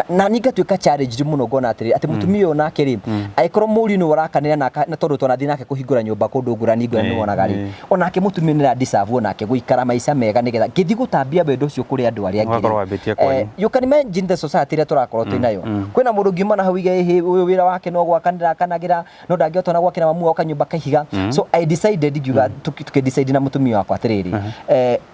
Na niĩ ngatuĩka challenged mũno, ngona atĩrĩrĩ atĩ mũtumia ũyũ nake rĩ, angĩkorwo mũriũ nĩwe ũrakanĩra na tondũ twanathiĩ nake kũhingũra nyũmba kũndũ ngũrani ngũrani, nĩwonaga rĩ, onake mũtumia nĩ ara-deserve onake gũikara maica mega, nĩgetha ngĩthiĩ gũtambia wendo ũcio kũrĩ andũ arĩa angĩ rĩ. Ũgakorwo wambĩtie kwanyu. You can imagine the society ĩrĩa tũrakorwo twĩ nayo. Kwĩna mũndũ ũngiuma na hau ige ĩhĩ, ũyũ wĩra wake no gwakanĩra akanagĩra, no ndangĩhota ona gwakĩra mamu wao kanyũmba ka ihiga. So I decided, ngiuga, tũkĩ decide na mũtumia wakwa atĩrĩrĩ,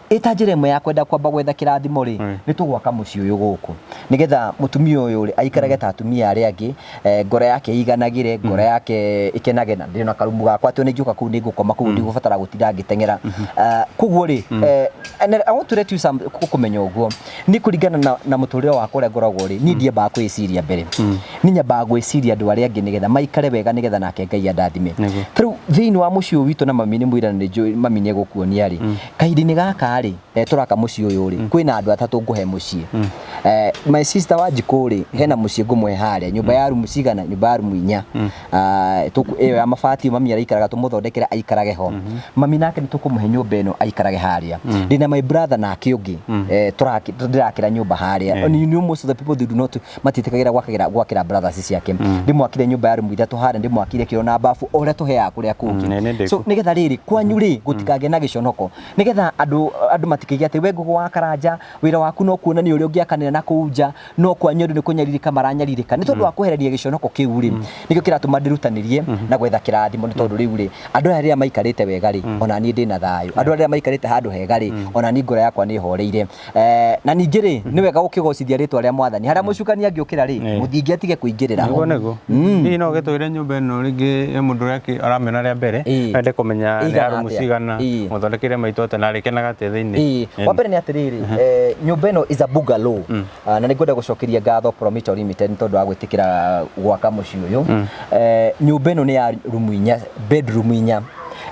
ĩta njĩra ĩmwe ya kwenda kwamba gwetha kĩrathimo rĩ, nĩ tũgwaka mũciĩ ũyũ gũkũ, nĩgetha mũtumia ũyũ rĩ aikarage ta atumia arĩa angĩ, ngoro yake ĩiganagĩre, ngoro yake ĩkenage, na ndĩna karumu gakwa atĩ ona ingĩũka kũu nĩ ngũkoma kũu, ndigũbatara gũtinda ngĩteng'era. Koguo rĩ, and I want to let you some kũmenya ũguo nĩ kũringana na mũtũrĩre wakwa ũrĩa ngoragwo rĩ, niĩ ndiambaga kwĩciria mbere, niĩ nyambaga gwĩciria andũ arĩa angĩ nĩgetha maikare wega, nĩgetha nake Ngai andathime. Ta rĩu thĩinĩ wa mũciĩ ũyũ witũ na mami nĩ mũira, na nĩ njũĩ mami nĩ egũkuonia rĩ, kahinda-inĩ gaka rĩ, tũraka mũciĩ ũyũ rĩ, kwĩna andũ atatũ ngũhe mũciĩ. My sister Wanjikũ rĩ, hena mũciĩ ngũmũhe harĩa, nyũmba ya rumu cigana, nyũmba ya rumu 4. Ĩyo ya mabati mami araikaraga, tũmũthondekere aikarage ho. Mami nake nĩ tũkũmũhe nyũmba ĩno aikarage harĩa. Ndĩna my brother nake ũngĩ, ndĩrakĩra nyũmba harĩa. And you know most of the people, they do not, matiĩtĩkagĩra gwakĩra brothers ciake. Ndĩmwakire nyũmba ya rumu 3 harĩa, ndĩmwakire kĩoro na bafu o ũrĩa tũheaga kũrĩa kũngĩ. Nĩ ndĩku. So nĩgetha rĩrĩ kwanyu rĩ gũtikagĩe na gĩconoko, nĩgetha andũ matikaige atĩ we Ngũgũ wa Karanja wĩra waku no kuonania ũrĩa ũngĩakanĩra na kũu nja, no kwanyu andũ nĩ kũnyarirĩka maranyarirĩka. Nĩ tondũ wa kwehereria gĩconoko kĩu rĩ, nĩkĩo kĩratũma ndĩrutanĩrie na gwetha kĩrathimo, nĩ tondũ rĩu rĩ, andũ aya rĩrĩa maikarĩte wega rĩ, ona niĩ ndĩna thayũ. Andũ aya rĩrĩa maikarĩte handũ hega rĩ, ona niĩ ngoro yakwa nĩ ĩhoreire. Na ningĩ rĩ, nĩ wega gũkĩgocithia rĩtwa rĩa Mwathani. Harĩa mũcukani angĩũkĩra rĩ, mũthingi atige kũingĩrĩra ho. Nĩguo nĩguo. Hihi no ũgĩtwĩre nyũmba ĩno rĩngĩ mũndũ ũrĩa aramĩona rĩa mbere, ende kũmenya nĩ Ĩigana ya rumu atĩa? cigana, mũthondekere maitũ atĩa na arĩkenaga atĩa thĩinĩ? Wa mbere nĩ atĩrĩrĩ, nyũmba ĩno is a bungalow. Na nĩ ngwenda gũcokeria ngatho Promito Limited nĩ tondũ wa gwĩtĩkĩra gwaka mũciĩ ũyũ. Nyũmba ĩno nĩ ya rumu 4, bedroom 4.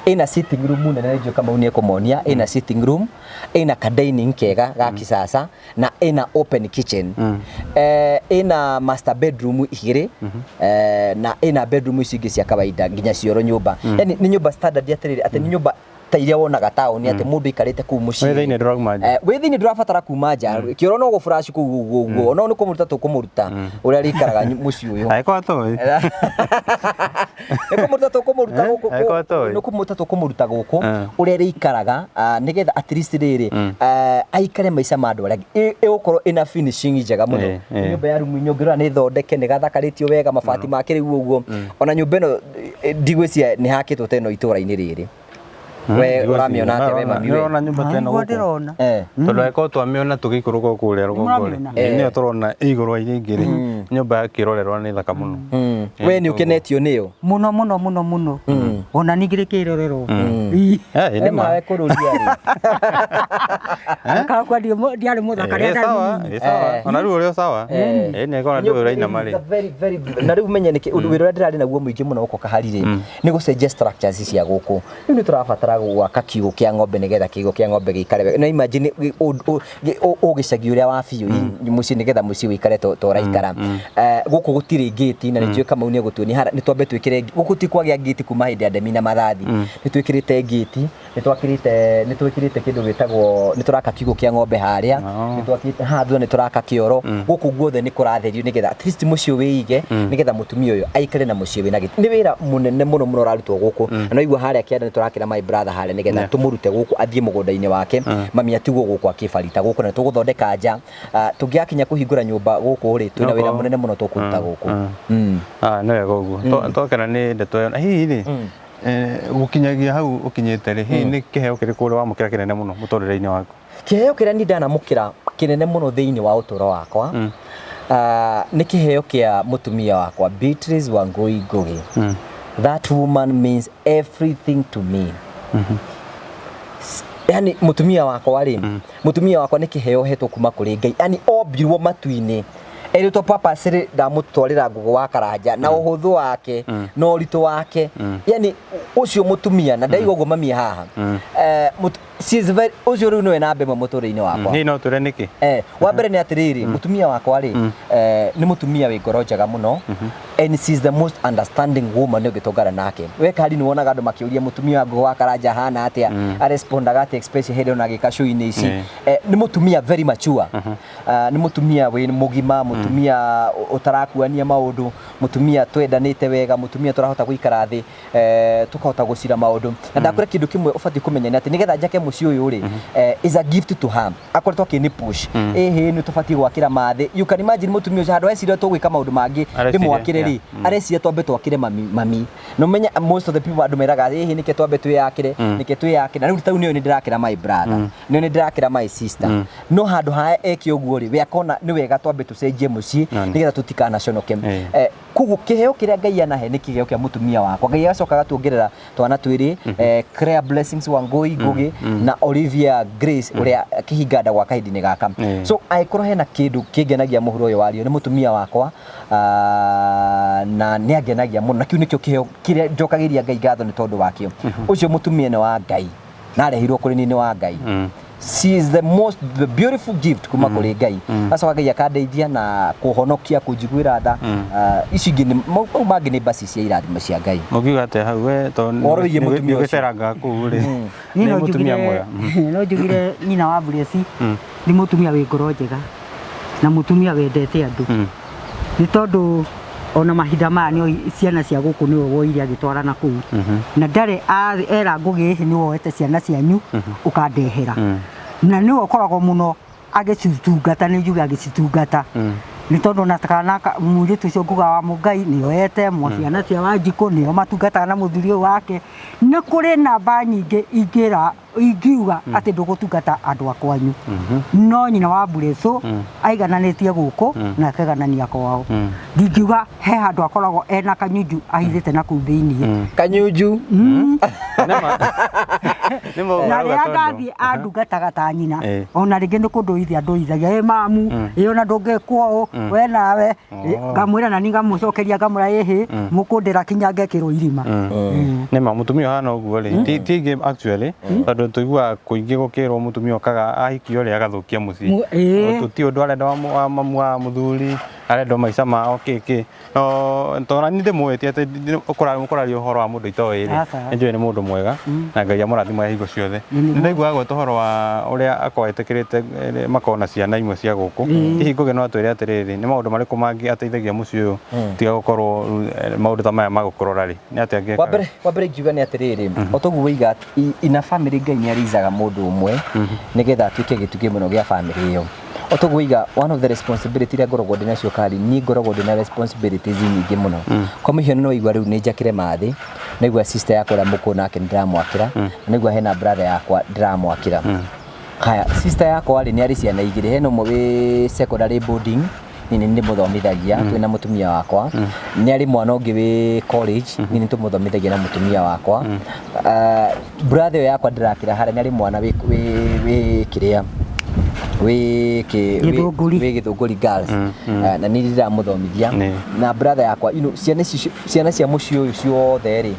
Ĩna sitting room nene, nĩ njũĩ Kamau nĩ ekũmonia, ĩna sitting room, ĩna ka dining kega ga kisasa, na ĩna open kitchen. Ĩna master bedroom 2, na ĩna bedroom ici ingĩ cia kawaida nginya cioro nyũmba. Yani nĩ nyũmba standard atĩrĩrĩ, atĩ nĩ nyũmba ta iria wonaga taũni, atĩ mũndũ aikarĩte kũu mũciĩ. Wĩ thĩinĩ ndũrauma nja. Wĩ thĩinĩ ndũrabatara kuma nja, kĩoro no gũburaci kũu ũguo ũguo, no nĩ kũmũruta tũkũmũruta ũrĩa arĩikaraga mũciĩ ũyũ. Angĩkorwo atoĩ. Nĩ kũmũruta tũkũmũruta gũkũ, Angĩkorwo atoĩ. nĩ kũmũruta tũkũmũruta gũkũ ũrĩa arĩikaraga, nĩgetha at least rĩrĩ, aikare maica ma andũ arĩa angĩ. Ĩgũkorwo ĩna finishing njega mũno. Nyũmba ya rumu 4 ũngĩrora nĩ thondeke, nĩ gathakarĩtio wega, mabati ma kĩrĩu ũguo. Ona nyũmba ĩno, ndigwĩciria nĩ hakĩtwo ta ĩno itũra-inĩ rĩrĩ. We ũramĩona atĩa we mami we? Nĩũrona nyũmba ta ĩno Nĩguo gũkũ? ndĩrona. Tondũ angĩkorwo twamĩona tũgĩikũrũka kũrĩa rũgongo rĩ, Nĩmũramĩona? nĩyo tũrona igũrũ wa iria ingĩ rĩ, nyũmba ya kĩrorerwa nĩ thaka mũno. We nĩ ũkenetio nĩyo? Mũno mũno mũno mũno. Ona ningĩ rĩ kĩrorerwo. Nĩ ma. Nawe kũrũria rĩ. Kakwa ndiarĩ mũthaka rĩa Sawa, ndarĩ. ĩ sawa. Ona rĩu ũrĩ o sawa. Nĩ angĩkorwo ndũĩ ũrainama rĩ. It's a very, very, na rĩu menye nĩkĩ ũndũ wĩra ũrĩa ndĩrarĩ naguo mũingĩ mũno gũkũ Kahari rĩ, nĩ gũcenjia structures cia gũkũ. Rĩu nĩ tũrabatara Tũrabatara gwaka kiugũ kĩa ng'ombe nĩgetha kiugũ kĩa ng'ombe gĩikare wega. No imagine ũgĩcagi ũrĩa wa biũ mũciĩ, nĩgetha mũciĩ ũikare ta ũraikara. Gũkũ gũtirĩ ngĩti, na nĩ njũĩ Kamau nĩ egũtuonia haha. Nĩ twambe twĩkĩre gũkũ, ti kwagĩa ngĩti kuma hĩndĩ ya Ndemi na Mathathi. Nĩ twĩkĩrĩte ngĩti, nĩ twĩkĩrĩte kĩndũ gĩtagwo, nĩ tũraka kiugũ kĩa ng'ombe harĩa. Nĩ twakĩte haha thutha, nĩ tũraka kĩoro. Gũkũ guothe nĩ kũratherio nĩgetha at least mũciĩ wĩige, nĩgetha mũtumia ũyũ aikare na mũciĩ wĩna gĩtĩ. Nĩ wĩra mũnene mũno mũno ũrarutwo gũkũ, na no igua harĩa kĩanda nĩ tũrakĩra my brother harĩa nĩgetha tũmũrute gũkũ athiĩ mũgũnda-inĩ wake, mami atigwo gũkũ akĩbarita gũkũ, na tũgũthondeka nja. Tũngĩgakinya kũhingũra nyũmba gũkũ rĩ, twĩna wĩra mũnene mũno tũkũruta gũkũ. Ah, nĩ wega ũguo. Twakena nĩ ndeto ĩyo. Na hihi rĩ, gũkinyagia hau ũkinyĩte rĩ, hihi nĩ kĩheo kĩrĩkũ ũrĩ wamũkĩra kĩnene mũno mũtũrĩre-inĩ waku? Kĩheo kĩrĩa niĩ ndanamũkĩra kĩnene mũno thĩinĩ wa ũtũũro wakwa, nĩ kĩheo kĩa mũtumia wakwa Beatrice Wangui Ngugi. That woman means everything to me. Yani mũtumia wakwa rĩ, mũtumia wakwa nĩ kĩheo hetwo kuma kũrĩ Ngai. Yani ombirwo matu-inĩ erĩtwo papa sĩrĩ ndamũtwarĩra Ngũgũ wa Karanja na ũhũthũ wake na ũritũ wake. Yani ũcio mũtumia, na ndaigua ũguo mami haha. She is very, ũcio rĩu nĩwe namba ĩmwe mũtũrĩre-inĩ wakwa. Hihi no twĩre nĩkĩ? Wa mbere nĩ atĩrĩrĩ, mũtumia wakwa rĩ, nĩ mũtumia wĩ ngoro njega mũno, and she is the most understanding woman ũngĩtũngana nake. We kari nĩ wonaga andũ makĩũria mũtumia wa Ngũgũ wa Karanja hana atĩa, arespondaga atĩa, especially hĩndĩ ona agĩka show-inĩ ici. Nĩ mũtumia very mature. Nĩ mũtumia wĩ mũgima, mũtumia ũtarakuania maũndũ, mũtumia twendanĩte wega, mũtumia tũrahota gũikara thĩ, tukahota gũcira maũndũ. Na ndakwĩra kĩndũ kĩmwe ũbatiĩ kũmenya nĩ atĩ nĩgetha njake mũciĩ ũyũ rĩ, is a gift to her. Akoretwo akĩni push, ĩhĩ nĩ tũbatiĩ gwakĩra mathĩ. You can imagine, mũtumia ũcio handũ eciria tũgwĩka maũndũ mangĩ, Areciria, ndĩmwakĩre rĩ, areciria twambe twakĩre mami. Mami no menya most of the people, andũ meraga ĩhĩ nĩke twambe twĩyakĩre, nĩke twĩyakĩre. Na rĩu tau nĩyo nĩ ndĩrakĩra my brother, nĩyo nĩ ndĩrakĩra my sister. No handũ ha eke ũguo rĩ, we akona nĩ wega twambe tũcenjie mũciĩ nĩgetha tũtikanaconoke. Koguo kĩheo kĩrĩa Ngai anahe nĩ kĩheo kĩa mũtumia wakwa. Ngai agacoka agatuongerera twana twĩrĩ, Claire Blessings Wangui Ngugi na Olivia Grace ũrĩa kĩhinganda gwa kahinda-inĩ gaka. So angĩkorwo hena kĩndũ kĩngenagia mũhuro ũyũ wario, nĩ mũtumia wakwa. Na nĩ angenagia mũno, na kĩu nĩkĩo kĩheo kĩrĩa njokagĩria Ngai ngatho nĩ tondũ wakĩo. Ũcio mũtumia nĩ wa Ngai, na arehirwo kũrĩ niĩ nĩ wa Ngai. She is the most, the beautiful gift kuma kũrĩ Ngai. Acoka Ngai akandeithia na kũhonokia, kũnjiguĩra tha. Ici ingĩ nĩ mau mangĩ nĩ mbasi cia irathimo cia Ngai. Ũngiuga atĩa hau we, tondũ Ũhoro wĩgiĩ mũtumia ũcio? nĩũgĩcerangaga kũu rĩ, Niĩ nĩ no mũtumia njugire mwega? No njugire nyina wa Blessy nĩ mũtumia wĩ ngoro njega na mũtumia wendete andũ, nĩ tondũ ona mahinda maya nĩ ciana cia gũkũ nĩwe woire agĩtwara na kũu, na ndarĩ era Ngũgĩ ĩhĩ nĩ woete ciana cianyu ũkandehera, na nĩwe ũkoragwo mũno agĩcitungata. Nĩ njuge agĩcitungata, nĩ tondũ ona kana mũirĩtu ũcio nguga wa Mũngai nĩ oete mwa ciana cia Wanjikũ, nĩo matungataga na mũthuri ũyũ wake. Nĩ kũrĩ namba nyingĩ ingĩra ingiuga atĩ ndũgũtungata andũ a kwanyu, no nyina wa Mburecu aigananĩtie gũkũ na akaiganania kwao. Ndingiuga he handũ akoragwo ena kanyunju ahithĩte na kũu thĩiniĩ. Kanyunju. Nĩma Na ũrauga rĩrĩa tondũ- ndathiĩ andungataga ta nyina. Ona rĩngĩ nĩ kũndũithia ndũithagia, ĩ mamu, ĩ ona ndũngĩkwo ũũ we nawe. Ngamwĩra na niĩ ngamũcokeria, ngamwĩra ĩhĩ mũkũndĩra kinya ngekĩrwo irima. Nĩma mũtumia ũhana ũguo rĩ, ti aingĩ actually, tondũ tũiguaga kũingĩ gũkĩrwo mũtumia okaga ahikio rĩ agathũkia mũciĩ. Ti ũndũ arenda wa mamu wa mũthuri, arenda o maica mao kĩ no tondũ niĩ ndĩmũĩ, ti atĩ ũkũraria ũhoro wa mũndũ itoĩ rĩ. Aca. Nĩ njũĩ nĩ mũndũ mwega na Ngai amũrathime hingo ciothe. Nĩ ndaiguaga gweta ũhoro wa ũrĩa akoragwo etĩkĩrĩte, makorwo na ciana imwe cia gũkũ. Hihi Ngũgĩ no atwĩre atĩrĩrĩ, nĩ maũndũ marĩkũ mangĩ ateithagia mũciĩ ũyũ tiga gũkorwo rĩu, maũndũ ta maya ma gũkũrora rĩ, nĩ atĩa angĩkaga? Wa mbere ingiuga nĩ atĩrĩrĩ, o toguo waiga, ina family Ngai nĩ arizaga mũndũ ũmwe nĩgetha atuĩke gĩtugĩ mũno gĩa family ĩyo. O toguo waiga, one of the responsibility iria ngoragwo ndĩ nacio kari, niĩ ngoragwo ndĩ na responsibilities nyingĩ mũno. Kwa mũhiano, no waigua rĩu nĩ njakĩre mathĩ, naigua sister yakwa ũrĩa mũkũrũ nake nĩ ndĩramwakĩra, na naigua hena brother yakwa ndĩramwakĩra. Haya, sister yakwa rĩ, nĩ arĩ ciana igĩrĩ. Hena ũmwe wĩ secondary boarding, niĩ nĩ ndĩmũthomithagia twĩna mũtumia wakwa. Nĩ arĩ mwana ũngĩ wĩ college, niĩ nĩ tũmũthomithagia na mũtumia wakwa. Brother ĩyo yakwa ndĩrakĩra harĩa, nĩ arĩ mwana wĩ kĩrĩa Wĩ kĩ Gĩthũngũri. Wĩ Gĩthũngũri Girls. Na niĩ ndĩramũthomithia. Na brother yakwa, ciana ici, ciana cia mũciĩ ũyũ ciothe rĩ,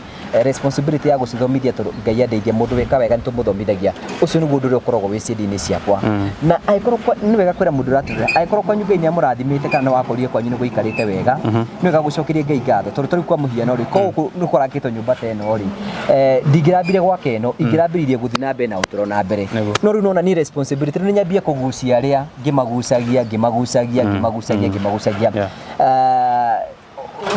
responsibility ya gũcithomithia, tondũ Ngai andeithia, mũndũ wĩka wega nĩ tũmũthomithagia. Ũcio nĩguo ũndũ ũrĩa ũkoragwo wĩ ciĩndi-inĩ ciakwa. Na angĩkorwo nĩ wega kwĩra mũndũ ũratũrera, angĩkorwo kwanyu Ngai nĩ amũrathimĩte kana nĩ wakorire kwanyu nĩ gũikarĩte wega, nĩ wega gũcokeria Ngai ngatho, tondũ tarĩu kwa mũhiano rĩ, ko gũkũ nĩ kũrakĩtwo nyũmba ta ĩno rĩ, ndingĩrambire gwaka ĩno, ingĩrambĩrĩirie gũthiĩ na mbere na ũtũro na mbere. No rĩu nona niĩ responsibility rĩu nĩ nyambie kũgucia arĩa ngĩmagucagia, ngĩmagucagia, ngĩmagucagia, ngĩmagucagia.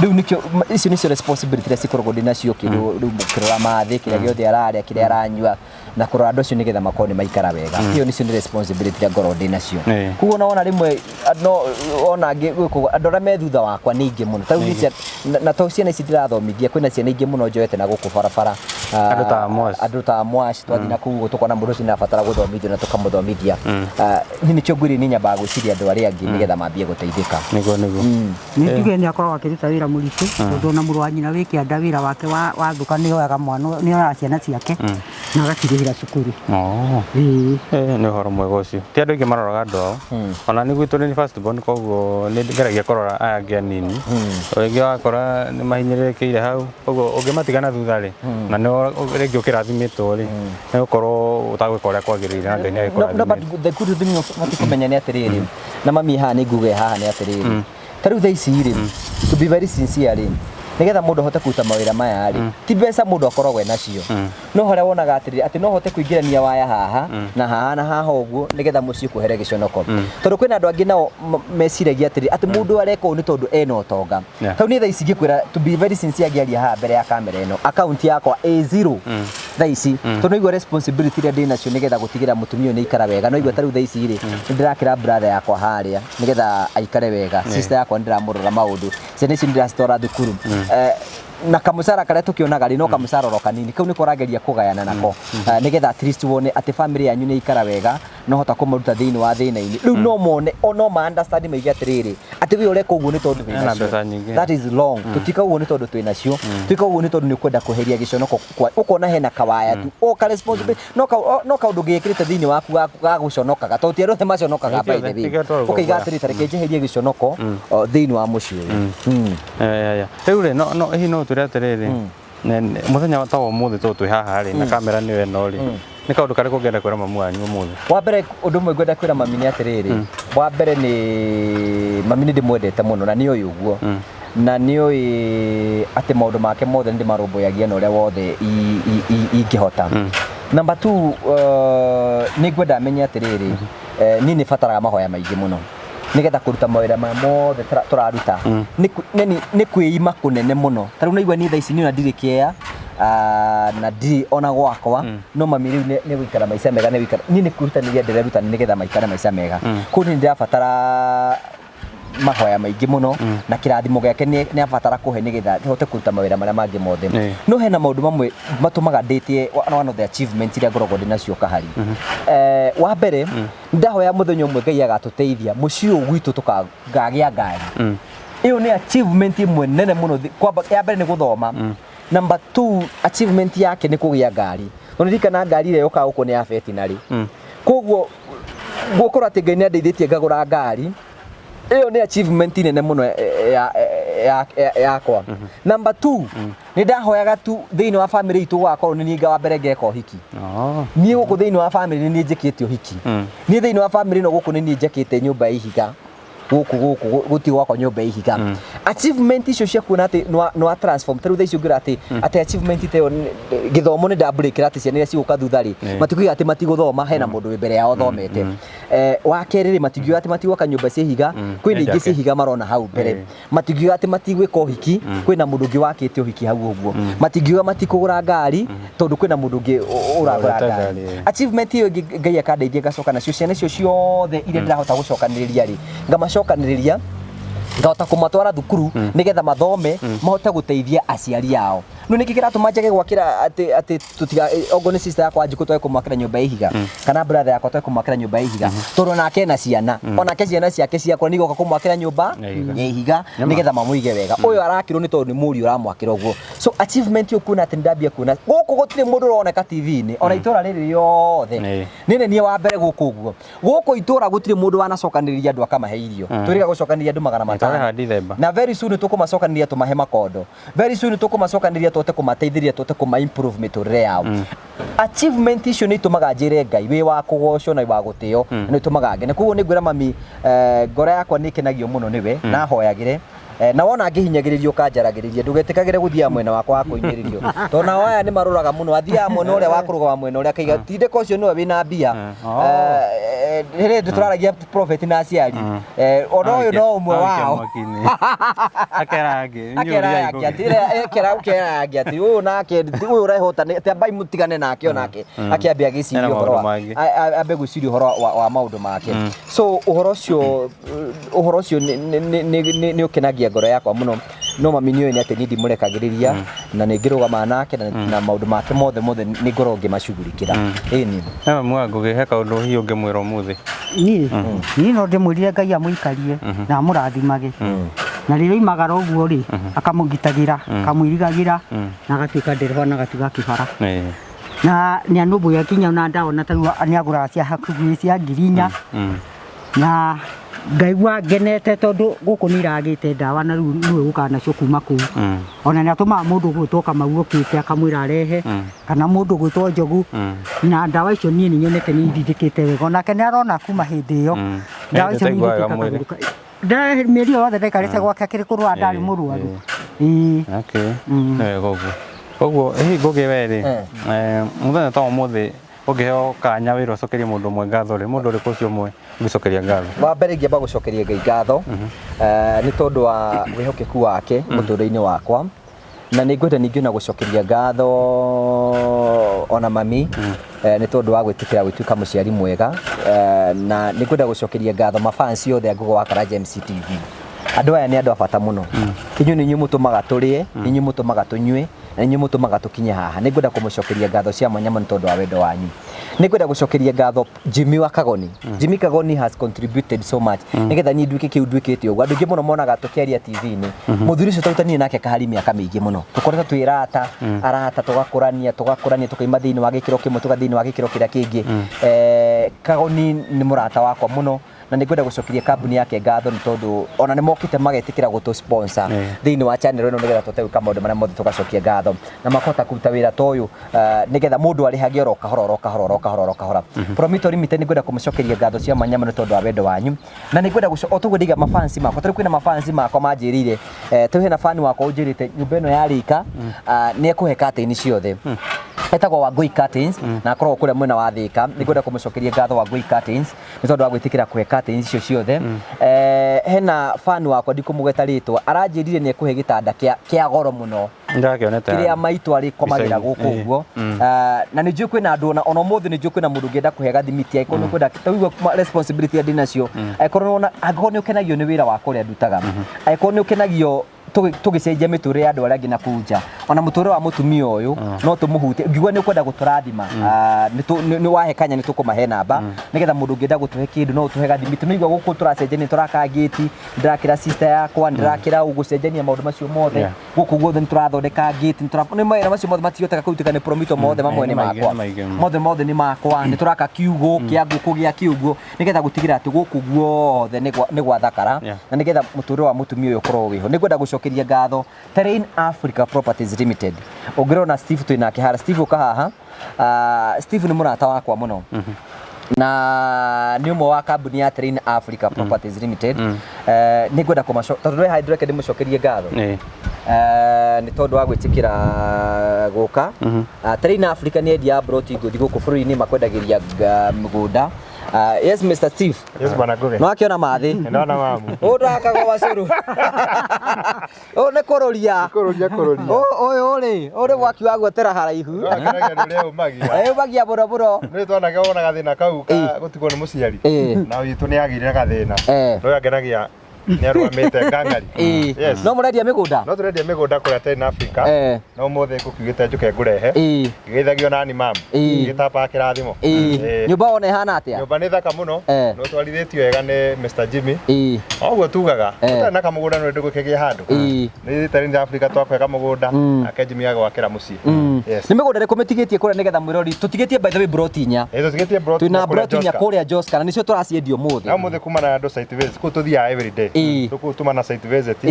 Rĩu nĩkĩo icio nĩcio responsibility iria cikoragwo ndĩ nacio, kĩndũ rĩu kĩrora mathĩ, kĩrĩa gĩothe ararĩa, kĩrĩa aranyua, na kũrora andũ acio nĩgetha makorwo nĩ maikara wega. Ĩyo nĩcio nĩ responsibility iria ngoragwo ndĩ nacio. Koguo ona wona rĩmwe no ona angĩ gwĩkwo, andũ arĩa me thutha wakwa nĩ aingĩ mũno. Tarĩu niĩ na to ciana ici ndĩrathomithia, kwĩna ciana ingĩ mũno njoete na gũkũ barabara. Andũ ta Mwash. Andũ ta Mwash, twathiĩ na kũu ũguo tũkona mũndũ ũcio nĩ arabatara gũthomithio na tũkamũthomithia. Niĩ nĩkĩo ngwĩrire niĩ nyambaga gwĩciria andũ arĩa angĩ nĩgetha mambie gũteithĩka. Nĩguo, nĩguo. Nĩ njuge nĩ akoragwo akĩruta wĩra mũritũ, tondũ ona mũrũ wa nyina wĩ kĩanda, wĩra wake wa thũka nĩ oyaga mwana, nĩ oyaga ciana ciake na agacirĩhĩra cukuru. Ĩĩ. Nĩ ũhoro mwega ũcio. Ti andũ aingĩ maroraga andũ ao. Ona nĩ gwitũ nĩ first born, koguo nĩ ngeragia kũrora aya angĩ anini. Rĩngĩ wakora nĩ mahinyĩrĩrĩkĩire hau, koguo ũngĩmatiga na thutha rĩ, na nĩ rĩngĩ ũkĩrathimĩtwo rĩ, nĩ gũkorwo ũtagwĩka ũrĩa kwagĩrĩire na Ngai nĩ No, but agĩkũrathimĩte. the good thing ũbatiĩ kũmenya nĩ atĩrĩrĩ, na mami haha nĩ nguge haha nĩ atĩrĩrĩ, ta rĩu thaa ici rĩ, to be very sincere rĩ, nĩgetha mũndũ ahote kũruta mawĩra maya rĩ, ti mbeca mũndũ akoragwo enacio, no harĩa wonaga atĩrĩrĩ, atĩ no hote kũingĩrania waya haha na haha na haha ũguo nĩgetha mũciĩ kwehere gĩconoko, tondũ kwĩna andũ angĩ nao meciragia atĩrĩrĩ, atĩ mũndũ areka ũũ nĩ tondũ ena ũtonga. Tau niĩ thaa ici ngĩkwĩra, to be very sincere, ngĩaria haha mbere ya kamera ĩno, account yakwa ĩ zero thaa ici, tondũ nĩigua responsibility iria ndĩ nacio nĩgetha gũtigĩra mũtumia ũyũ nĩ aikara wega. No igua ta rĩu thaa ici rĩ, nĩ ndĩrakĩra brother yakwa harĩa nĩgetha aikare wega, sister yakwa nĩ ndĩramũrora maũndũ, ciana ici nĩ ndĩracitwara thukuru. Na kamũcara karĩa tũkĩonaga rĩ, no kamũcara oro kanini kau nĩko ũrageria kũgayana nako. Nĩgetha at least wone atĩ family yanyu nĩ ikara wega, no hota kũmaruta thĩinĩ wa thĩna-inĩ. Rĩu no mone o no ma understand, maige atĩrĩrĩ, atĩ we ũreka ũguo nĩ tondũ wĩ Ena nacio. mbeca nyingĩ. That is wrong. Tũtika ũguo nĩ tondũ twĩ nacio, twĩka ũguo nĩ tondũ nĩ ũkwenda kweheria gĩconoko ũkona hena kawaya tu o ka responsibility, no kaũndũ gĩkĩrĩte thĩinĩ waku ga gũconokaga, tondũ ti andũ othe maconokaga. Ti By othe, the way, ti othe ũkaiga twarũgũra. atĩrĩ, ta reke njeherie gĩconoko o, thĩinĩ wa mũciĩ ũyũ. Ya. Rĩu rĩ, no hihi no ũtwĩre atĩrĩrĩ, mũthenya ta wa ũmũthĩ tondũ twĩ haha rĩ, na kamera nĩyo ĩno rĩ, nĩ kaũndũ karĩkũ ũngĩenda kwĩra mamu wanyu ũmũthĩ? Wa mbere, ũndũ ũmwe ngwenda kwĩra mami nĩ atĩrĩrĩ, wa mbere nĩ mami nĩ ndĩmwendete mũno, na nĩ oĩ ũguo, na nĩ oĩ atĩ maũndũ make mothe nĩ ndĩmarũmbũyagia na ũrĩa wothe ingĩhota. Number two, nĩ ngwenda amenye atĩrĩrĩ, niĩ nĩ bataraga mahoya maingĩ mũno nĩgetha kũruta mawĩra maya mothe tũraruta. Nĩ kwĩima kũnene mũno. Ta rĩu naigua niĩ thaa ici niĩ ona ndirĩ kĩea, na ndirĩ ona gwakwa, no mami rĩu nĩ gũikara maica mega, nĩ gũikara, niĩ nĩ kwĩrutanĩria ndĩreruta nĩgetha maikare maica mega. Koguo niĩ nĩ ndĩrabatara mahoya maingĩ mũno na kĩrathimo gĩake nĩ abatara kũhe nĩgetha hote kũruta mawĩra marĩa mangĩ mothe. No hena maũndũ mamwe matũmaga ndĩtie one of the achievements iria ngoragwo ndĩ nacio kahari. Wa mbere, ndahoya mũthenya ũmwe Ngai agatũteithia mũciĩ ũyũ gwitũ tũkagĩa ngari. Ĩyo nĩ achievement ĩmwe nene mũno. Kwamba ya mbere nĩ gũthoma, number two achievement yake nĩ kũgĩa ngari. No ndirikana ngari ĩrĩa yũkaga gũkũ nĩ ya betinarĩ. Koguo gũkorwo atĩ Ngai nĩ andeithĩtie ngagũra ngari ĩyo nĩ achievement nene mũno yakwa. Number two, nĩ ndahoyaga tu thĩinĩ wa family itũ gũgakorwo nĩ niĩ wa mbere ngeka ũhiki. Niĩ gũkũ thĩinĩ wa family nĩ niĩ njĩkĩte ũhiki. Niĩ thĩinĩ wa family ĩno gũkũ nĩ niĩ njakĩte nyũmba ya ihiga gũkũ gũtirĩ gwakwa nyũmba ya ihiga. Achievement icio cia kuona atĩ nĩ wa transform, ta rĩu thaa ici ũngĩra atĩ achievement ta ĩyo gĩthomo nĩ ndambũrĩkĩra atĩ ciana iria cigũka thutha rĩ, matikuiga atĩ matigũthoma, hena mũndũ wĩ mbere yao thomete. Wa kerĩ rĩ, matingiuga atĩ matigwaka nyũmba cia ihiga, kwĩna ingĩ Njake. cia ihiga marona hau mbere. Matingiuga atĩ matigwĩka ũhiki, kwĩna mũndũ ũngĩ wakĩte ũhiki hau ũguo. Matingiuga matikũgũra ngari, tondũ kwĩna mũndũ ũngĩ ũragũra Ũragũrĩte ngari. ngari, ĩĩ. Achievement ĩyo ĩngĩ, Ngai akandeithia ngacoka nacio ciana icio ciothe iria ndĩrahota gũcokanĩrĩria rĩ, ngamacokanĩrĩria ngahota kũmatwara thukuru nĩgetha mathome, mahote gũteithia aciari ao. No nĩkĩ kĩratũma njage gwakĩra atĩ tũtiga okorwo nĩ sister yakwa Wanjikũ twage kũmwakĩra nyũmba ya ihiga, kana brother yakwa twage kũmwakĩra nyũmba ya ihiga, tondũ onake ena ciana, onake ciana ciake ciakũra nĩ igoka kũmwakĩra nyũmba Ya ihiga. ya ihiga nĩgetha mamũige wega. Ũyũ arakĩrwo nĩ tondũ nĩ mũriũ ũramwakĩra ũguo. So achievement ĩyo kuona atĩ nĩndambia kuona gũkũ gũtirĩ mũndũ ũroneka TV-inĩ ona itũra rĩrĩ rĩothe, nĩ niĩ wa mbere gũkũ ũguo. Gũkũ itũra gũtirĩ mũndũ wanacokanĩrĩria andũ akamahe irio. Twĩrĩga gũcokanĩrĩria andũ magana matano. Twareha Dithemba. Na very soon tũkũmacokanĩrĩria tũmahe makondo. Very soon tũkũmacokanĩrĩria tũhote kũmateithĩrĩria, tũhote kũma improve mĩtũrĩre yao. Achievement icio nĩ itũmaga njĩre Ngai wĩ wa kũgocwo na wa gũtĩo, na nĩ itũmaga ngene. Koguo nĩ ngwĩra mami, ngoro yakwa nĩ ĩkenagio mũno nĩwe, na hoyagĩre. Na wona ngĩhinyagĩrĩrio ũkanjaragĩrĩria, ndũgetĩkagĩre gũthiaga mwena wakwa wa kũhinyĩrĩrio, tondũ nao aya nĩ marũraga mũno, athiaga mwena ũrĩa wa kũrũgama mwena ũrĩa akaiga tindĩka ũcio nĩwe wĩna mbia. Rĩrĩ tũraragia prophet na aciari, ona ũyũ no ũmwe wao. Akera angĩ. Akera aya angĩ atĩ ekera ũkera angĩ atĩ ũyũ nake ũyũ ũrehota atĩ ambai mũtigane nake, onake akĩambia agĩciria Ena ũhoro maũndũ wa mangĩ. Ambe gwĩciria ũhoro wa maũndũ make. So ũhoro ũcio nĩ ũkenagia ngoro yakwa mũno. No mami nĩ ũĩ nĩ atĩ niĩ ndimũrekagĩrĩria na nĩ ngĩrũgamaga nake na maũndũ make mothe mothe nĩ ngoragwo ngĩmacugurikĩra, ĩni. Ewe mwangu he kaũndũ hihi ũngĩmwĩra ũmũthĩ? Niĩ no ndĩmwĩrire Ngai amũikarie na amũrathimage, na rĩrĩa oimagara ũguo rĩ, akamũgitagĩra, akamwĩrigagĩra, na agatuĩka ndereba na agatuĩka kĩbara. Na nĩ anũmbũyagia nginya ona ndawa, na tarĩu nĩ agũraga cia hakuhĩ cia 4,000, na ngaigua ngenete tondũ gũkũ nĩ iragĩte ndawa, na rĩu nĩwe ũkaga nacio kuma kũu. Ona nĩ atũmaga mũndũ ũgwĩtwo Kamau okĩte akamwĩra arehe, kana mũndũ ũgwĩtwo Njogu, na ndawa icio niĩ nĩ nyonete nĩ indindĩkĩte wega, onake nĩ arona kuma hĩndĩ ĩyo ndawa icio Nĩ nĩ wega mwĩrĩ. indindĩkaga. Mĩeri ĩyo yothe ndaikarĩte gwake akĩrĩ kũrwara, ndarĩ mũrwaru, ĩĩ. Okay. Nĩ wega ũguo. Koguo hihi Ngũgĩ we rĩ, mũthenya ta ũmũthĩ ũngĩheo kanya wĩra ũcokerie mũndũ ũmwe ngatho rĩ, mũndũ ũrĩkũ ũcio ũmwe ũngĩcokeria ngatho? Wa mbere ingĩamba gũcokeria Ngai ngatho nĩ tondũ wa wĩhokeku wake mũtũrĩre-inĩ wakwa, na nĩ ngwenda ningĩ ona gũcokeria ngatho ona mami nĩ tondũ wa gwĩtĩkĩra gwĩtuĩka mũciari mwega, na nĩ ngwenda gũcokeria ngatho mafans othe a Ngũgĩ wa Karanja MCTV. Andũ aya nĩ andũ a bata mũno. Inyuĩ nĩ inyuĩ mũtũmaga tũrĩe, nĩ inyuĩ mũtũmaga tũnyue, na nĩ inyuĩ mũtũmaga tũkinye haha. Nĩ ngwenda kũmũcokeria ngatho cia mwanya mũno nĩ tondũ wa wendo wanyu. Nĩ ngwenda gũcokeria ngatho Jimmy wa Kagoni. Jimmy Kagoni has contributed so much nĩgetha niĩ nduĩke kĩu nduĩkĩte ũguo. Andũ aingĩ mũno monaga tũkĩaria TV-inĩ. Mũthuri ũcio twarutanire nake kahari mĩaka mĩingĩ mũno. Tũkoretwo twĩ arata, arata tũgakũrania, tũgakũrania, tũkaima thĩinĩ wa gĩkĩro kĩmwe tũgathiĩ thĩinĩ wa gĩkĩro kĩrĩa kĩngĩ. Kagoni nĩ mũrata wakwa mũno, na nĩ ngwenda gũcokeria kambuni yake ngatho nĩ tondũ ona nĩ mokĩte magetĩkĩra gũtũ sponsor thĩinĩ wa channel ĩno nĩgetha tũhote gwĩka maũndũ marĩa mothe tũgacokia ngatho, na makahota kũruta wĩra ta ũyũ nĩgetha mũndũ arĩhage oro kahora oro kahora oro kahora oro kahora. Promito Limited nĩ ngwenda kũmũcokeria ngatho cia mwanya mũno nĩ tondũ wa wendo wanyu, na nĩ ngwenda o toguo ndiga mafansi makwa, tarĩu kwĩna mafansi makwa manjĩrĩire, tarĩu hena fan wakwa ũnjĩrĩte nyũmba ĩno yarĩka nĩ ekũhe curtain ciothe, etagwo Wangui Curtains na akoragwo kũrĩa mwena wa Thĩka. Nĩ ngwenda kũmũcokeria ngatho Wangui Curtains nĩ tondũ wa gwĩtĩkĩra kũhe curtains icio ciothe. Hena fan wakwa ndikũmũgweta rĩtwa aranjĩrire nĩ ekũhe gĩtanda kĩa goro mũno Ndakĩonete. Kĩrĩa maitũ arĩkomagĩra Mbica-inĩ. Gũkũ ũguo. Na nĩ njũĩ kwĩna andũ ona ũmũthĩ nĩ njũĩ kwĩna mũndũ ũngĩenda kũhe gathimiti, angĩkorwo nĩ ũkwenda ta ũguo responsibility ndĩ nacio, angĩkorwo nĩwona, angĩkorwo nĩ ũkenagio nĩ wĩra wakwa ũrĩa ndutaga, angĩkorwo nĩ ũkenagio tũgĩcenjia mĩtũrĩre ya andũ arĩa angĩ na kũu nja, ona mũtũrĩre wa mũtumia ũyũ no tũmũhutie, ngiuga nĩ ũkwenda gũtũrathima, nĩ wahe kanya nĩ tũkũmahe namba nĩgetha mũndũ ũngĩenda gũtũhe kĩndũ no ũtũhe gathimiti. Nĩ igua gũkũ tũracenjania, tũraka ngĩti, ndĩrakĩra sister yakwa, ndĩrakĩra ũguo, gũcenjania maũndũ macio mothe. Gũkũ guothe nĩ tũrathondeka ngĩti, nĩ mawĩra macio mothe matihotaga kũrutĩka nĩ Promito, mothe mamwe nĩ nĩ maingĩ, makwa. nĩ maingĩ, Mothe mothe nĩ makwa. Nĩ tũraka kiugũ kĩa ngũkũ gĩa kiũguo nĩgetha gũtigĩrĩra atĩ gũkũ guothe nĩ gwathakara na nĩgetha mũtũrĩre wa mũtumia ũyũ ũkorwo wĩho. Nĩ ngwenda gũcokeria ngatho Terrain Africa Properties Limited. Ũngĩrona Steve twĩ nake haha, Steve ũka haha. Steve nĩ mũrata wakwa mũno na nĩ ũmwe wa kambuni ya Terrain Africa Properties Limited. Nĩ ngwenda kũmaco tondũ we haha reke ndĩmũcokerie ngatho nĩ tondũ wa gwĩtĩkĩra gũka. Terrain Africa nĩ endia broti ngũthi gũkũ bũrũri-inĩ, makwendagĩria mĩgũnda. Yes, Mr. Steve. Yes, bwana Ngugi. No akĩona mathĩ. Ndona mamu. Ũũ ndakagwo wacũrũ. Ũũ nĩ kũrũria. Kũrũria kũrũria. Ũyũ rĩ, ũyũ nĩ mwaki wa gwotera haraihu. Ũrakenagia nĩ ũrĩa ũmagia. Ũmagia mũno mũno. Nĩ twanake wona gathĩna kau ka gũtigwo nĩ mũciari. Na witũ nĩ agĩire na gathĩna. No angenagia Nĩ arũgamĩte ngang'ari. Ĩĩ. Yes. No mũrendia mĩgũnda? No tũrendia mĩgũnda kũrĩa Ten Africa. No ũmũthĩ ngũkiugĩte njũke ngũrehe. Ngĩgeithagio nani mam. Ngĩtapa kĩrathimo. Nyũmba wona ĩhana atĩa? Nyũmba nĩ thaka mũno. Nĩ ũtwarithĩtio wega nĩ Mr. Jimmy. O ũguo tugaga. Ũtarĩ na kamũgũnda no ndũgũkĩgĩa handũ. Nĩ Ten Africa twakũhe kamũgũnda. Nake Jimmy agwakĩra mũciĩ. Yes. Nĩ mĩgũnda ĩrĩkũ mĩtigĩtie kũrĩa nĩgetha mwĩrori? Tũtigĩtie, by the way, broti inya. Ĩ, tũtigĩtie broti Twĩna kũrĩa broti inya Joska. kũrĩa Joska na nĩcio tũraciendia ũmũthĩ. Na ũmũthĩ kuma na andũ site visit kũu tũthiaga every day. Kũu tuma na site visit.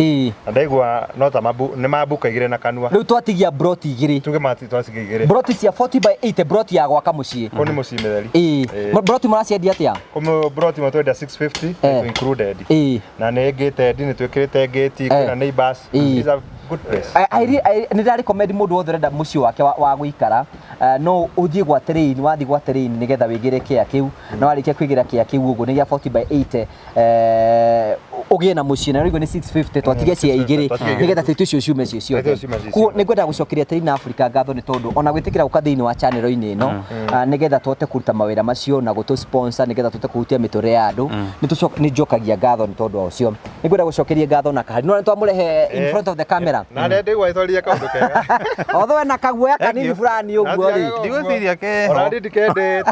Na ndaigua no ta mabu nĩ mabuka igĩrĩ na kanua. Rĩu twatigia broti igĩrĩ. Tuge mati twatigia igĩrĩ. Broti cia 40 by 80, broti ya gwaka mũciĩ. Kũu nĩ mũciĩ mĩtheri. Broti mũraciendia atĩa? Kũu broti imwe twendia 650 included. Na nĩ gated, nĩ twĩkĩrĩte gate, kwĩna neighbors. It's a good place. Nĩ ndĩrarecommend mũndũ wothe ũrenda mũciĩ wake wa gũikara, no ũthiĩ gwa terrain, wathiĩ gwa terrain nĩgetha wĩgĩre kĩa kĩu, na warĩkia kwĩgĩra kĩa kĩu ũguo nĩ gĩa 40 by 80, ũgĩe na mũciĩ na rĩu nĩ 650, twatigia cia igĩrĩ Twatigia igĩrĩ. Nĩgetha tĩtu icio ciume cio ciothe. Tĩtu ciume cio Koguo ciothe. nĩ ngwenda gũcokeria Terrain Africa ngatho nĩ tondũ ona gwĩtĩkĩra gũka thĩinĩ wa channel-inĩ ĩno, nĩgetha tũhote kũruta mawĩra macio na gũtũ sponsor nĩgetha tũhote kũhutia mĩtũrĩre ya andũ. Nĩ njokagia ngatho nĩ tondũ wa ũcio. Nĩ ngwenda gũcokeria ngatho na kahari no nĩ twamũrehe in front of the camera. Na nĩ ndaigua ĩtwarire kaũndũ kega. Although ena kaguoya kanini you. fulani ũguo rĩ. Ndigwĩciria keho. Ona niĩ ndikendete.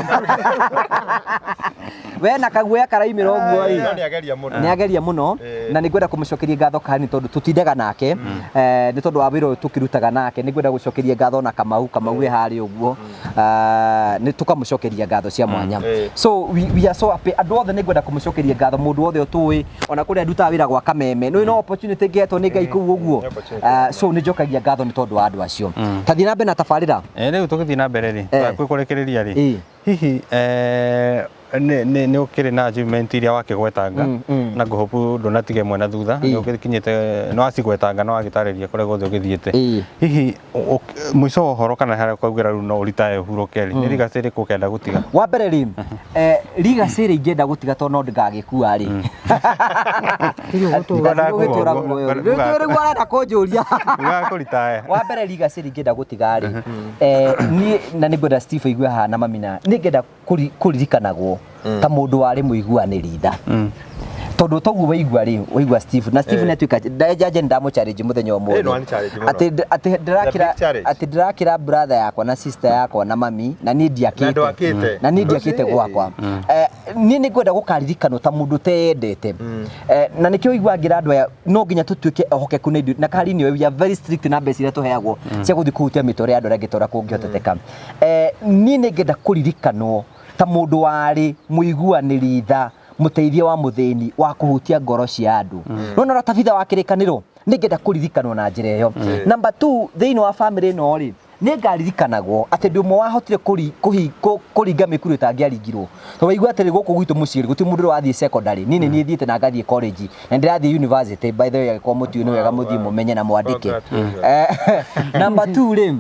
We na kaguoya karaimĩra ũguo rĩ. No nĩ ageria mũno. Nĩ ageria mũno. Na nĩ ngwenda kũmũcokeria ngatho kahani tondũ tũtindaga nake, nĩ tondũ wa wĩra ũyũ tũkĩrutaga nake. Nĩ ngwenda gũcokeria ngatho na Kamau. Kamau wĩ harĩa ũguo. Nĩ tũkamũcokeria ngatho cia mwanya. So we are so happy. Andũ othe nĩ ngwenda kũmũcokeria ngatho, mũndũ wothe ũtũĩ, ona kũrĩa ndutaga wĩra gwa Kameme nĩ no opportunity ngĩhetwo nĩ Ngai kũu ũguo. Nĩ opportunity. So nĩ njokagia ngatho nĩ tondũ wa andũ acio. Tathiĩ na mbere na tabarĩra. Rĩu tũgĩthiĩ na mbere rĩ, kũrĩkĩrĩria rĩ, hihi nĩ ũkĩrĩ na achievement iria wakĩgwetanga, na ngũhopu ndũnatige mwena thutha, nĩ ũgĩkinyĩte nĩ wacigwetanga na wagĩtarĩria kũrĩa guothe ũgĩthiĩte. Hihi mũico wa ũhoro kana harĩa ũkaugĩra rĩu no ũritae ũhurũke rĩ, nĩ legacy ĩrĩkũ ũkenda gũtiga? Wa mbere rĩ, legacy ĩrĩa ingĩenda gũtiga tondũ no ndĩgagĩkua rĩ, gũtũra muoyo rĩ, rĩu arenda kũnjũria. Ugaga kũritaya. Wa mbere, legacy ĩrĩa ingĩenda gũtiga rĩ, niĩ na nĩ ngwenda Steve aigue haha na mamina, nĩ ngenda kũririkanagwo ta mũndũ warĩ mũiguanĩri tha, tondũ toguo waigua rĩ, waigua Steve na Steve nĩ atuĩka njaje, nĩ ndamũ challenge mũthenya ũmũthĩ. Nĩ wani challenge mũno. Atĩ ndĩrakĩra big challenge. Atĩ ndĩrakĩra brother yakwa na sister yakwa na mami na niĩ ndiakĩte. Na ndwakĩte. Na niĩ ndiakĩte gwakwa. Niĩ nĩ ngwenda gũkaririkanwo ta mũndũ ũteyendete. Na nĩkĩo ũigua ngĩra andũ aya no nginya tũtuĩke ehokeku na indo na kahari nĩwe we are very strict na mbeca iria tũheagwo cia gũthiĩ kũhutia mĩtũrĩre ya andũ arĩa angĩ ta ũrĩa kũngĩhoteteka. Niĩ nĩ ngenda kũririkanwo ta mũndũ warĩ mũiguanĩri tha, mũteithia wa mũthĩni, wa kũhutia ngoro cia andũ. Nona ũrĩa Tabitha wa kĩrĩkanĩro, nĩ ngenda kũririkanwo na njĩra ĩyo. Number 2, thĩinĩ wa family ĩno rĩ, nĩ ngaririkanagwo atĩ ndĩ ũmwe wahotire kũringa mĩkuru ĩtangĩaringirwo, tondũ waigua atĩrĩ, gũkũ gwitũ mũciĩ rĩ, gũtirĩ mũndũ ũrĩa wathiĩ secondary. Niĩ nĩ niĩ thiĩte na ngathiĩ college na ndĩrathiĩ university. By the way, angĩkorwo mũtiũĩ, nĩ wega mũthiĩ mũmenye na mwandĩke. Congratulations. Number 2 rĩ,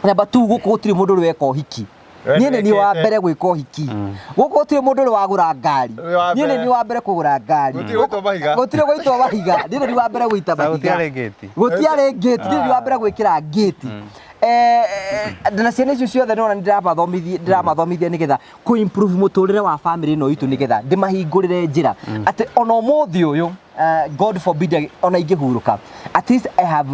number 2, gũkũ gũtirĩ mũndũ ũrĩ weka ũhiki. We Niĩ nĩ niĩ wa nĩwĩkĩte. mbere gwĩka ũhiki. Gũkũ gũtirĩ mũndũ ũrĩ wagũra ngari. Wĩ wa Niĩ nĩ mbere. niĩ wa mbere kũgũra ngari. Gũtirĩ gũitwo mahiga. Gũtirĩ gũitwo mahiga, niĩ nĩ niĩ wa mbere gũita Na mahiga. gũtiarĩ ngĩti. Gũtiarĩ ngĩti, niĩ nĩ niĩ wa mbere gwĩkĩra ngĩti. Na ciana icio ciothe nĩwona nĩ ndĩramathomithia nĩgetha kũ improve mũtũrĩre wa family ĩno itũ, nĩgetha ndĩmahingũrĩre njĩra atĩ ona ũmũthĩ ũyũ, God forbid, ona ingĩhurũka, at least I have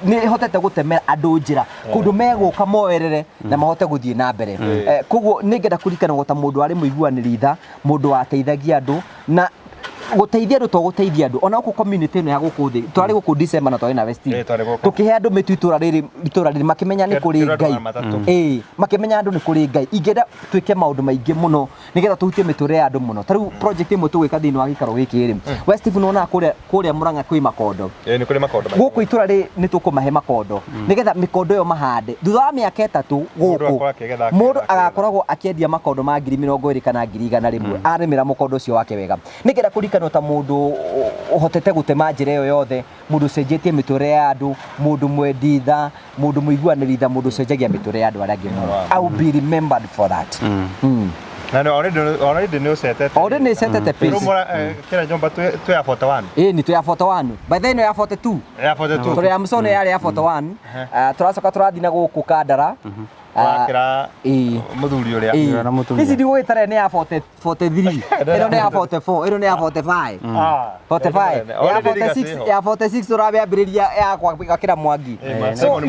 nĩ hotete gũtemera andũ njĩra kũndũ megũka moerere na mahote gũthiĩ na mbere. Koguo nĩ ngenda kũririkanwo ta mũndũ warĩ mũiguanĩri tha, mũndũ wateithagia andũ, na gũteithia andũ to gũteithia andũ ona gũkũ community ĩno ya gũkũ thĩ. Twarĩ gũkũ December na twarĩ nawe Steve. Ĩ, twarĩ gũkũ. Tũkĩhe andũ mĩtu itũra rĩrĩ makĩmenya nĩ kũrĩ Kĩrĩa andũ Ngai. na matatũ. Ĩ, makĩmenya andũ nĩ kũrĩ Ngai. Ingĩenda twĩke maũndũ maingĩ mũno nĩgetha tũhutie mĩtũrĩre ya andũ mũno. Ta rĩu project ĩmwe tũgwĩka thĩinĩ wa gĩikaro gĩkĩ rĩ, we Steve, nĩwonaga kũrĩa Mũrang'a kwĩ makondo. Ĩ, nĩ kũrĩ makondo maingĩ. Gũkũ itũra rĩ, nĩ tũkũmahe makondo nĩgetha mĩkondo ĩyo mahande, thutha wa mĩaka 3 Mũndũ gũkũ akorwo akĩgetha, mũndũ akĩgetha, akĩgetha. agakoragwo akĩendia makondo ma 20,000 kana 100,000 arĩmĩra mũkondo ũcio wake wega. Nĩngenda kũririkanwo ta mũndũ ũhotete gũtema njĩra ĩyo yothe, mũndũ ũcenjetie mĩtũrĩre ya andũ, mũndũ mwendi tha, mũndũ mũiguanĩri tha, mũndũ ũcenjagia mĩtũrĩre ya andũ arĩa angĩ mũno. I will be remembered for that. Na nĩ already nĩ ũcetete. Already nĩ cetete pace. Rĩu kĩrĩa nyũmba twĩ ya 41. Ĩ, nĩ twĩ ya 41. By the way, ĩno ya 42. Ya 42. Tũrĩ ya Msone yarĩ ya 41. Tũracoka tũrathiĩ na gũkũ Kandara. Wakĩra mũthuri ũrĩa. Na mũtumia. Ici ndigũgĩtara nĩ ya 40 43, ĩno nĩ ya 44, ĩno nĩ ya 45. 45 ya 46, ya 46 tũramĩambĩrĩria ya gwakĩra Mwangi. So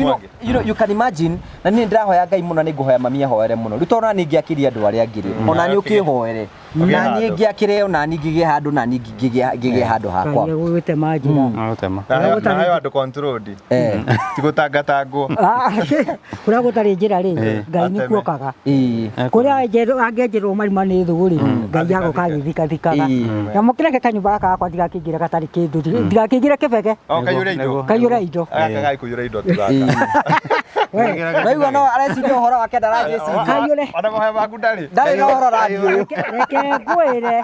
you can imagine. Na niĩ ndĩrahoya Ngai mũno, nĩ ngũhoya mami ahoere mũno rĩu, tondũ ona niĩ ngĩakĩria andũ arĩa angĩ rĩ, ona niĩ ũkĩhoere na niĩ ngĩakĩre, ona niĩ ngĩgĩe handũ, na niĩ ngĩgĩe handũ hakwa. Ngai gũgĩtema njĩra. Gũtema. Nayo andũ controlled. Ti gũtangatangwo. Kũrĩa gũtarĩ njĩra rĩ, Ngai nĩ kuokaga. Kũrĩa angĩenjerwo marima nĩ thũ rĩ, Ngai agoka agĩthikathikaga. Na mũkĩreke kanyũmba gaka gakwa ndigakĩingĩre gatarĩ kĩndũ, ndigakĩingĩre kĩbege. O kaiyũre indo. Kaiyũre indo. Gaka gakũiyũra indo tu gaka. Naigua no areciria ũhoro wake, ndaragĩciria. Kaiyũre. Ona mahoya maku ndarĩ. Ndarĩ na ũhoro ũrathiĩ. Reke ngwĩre,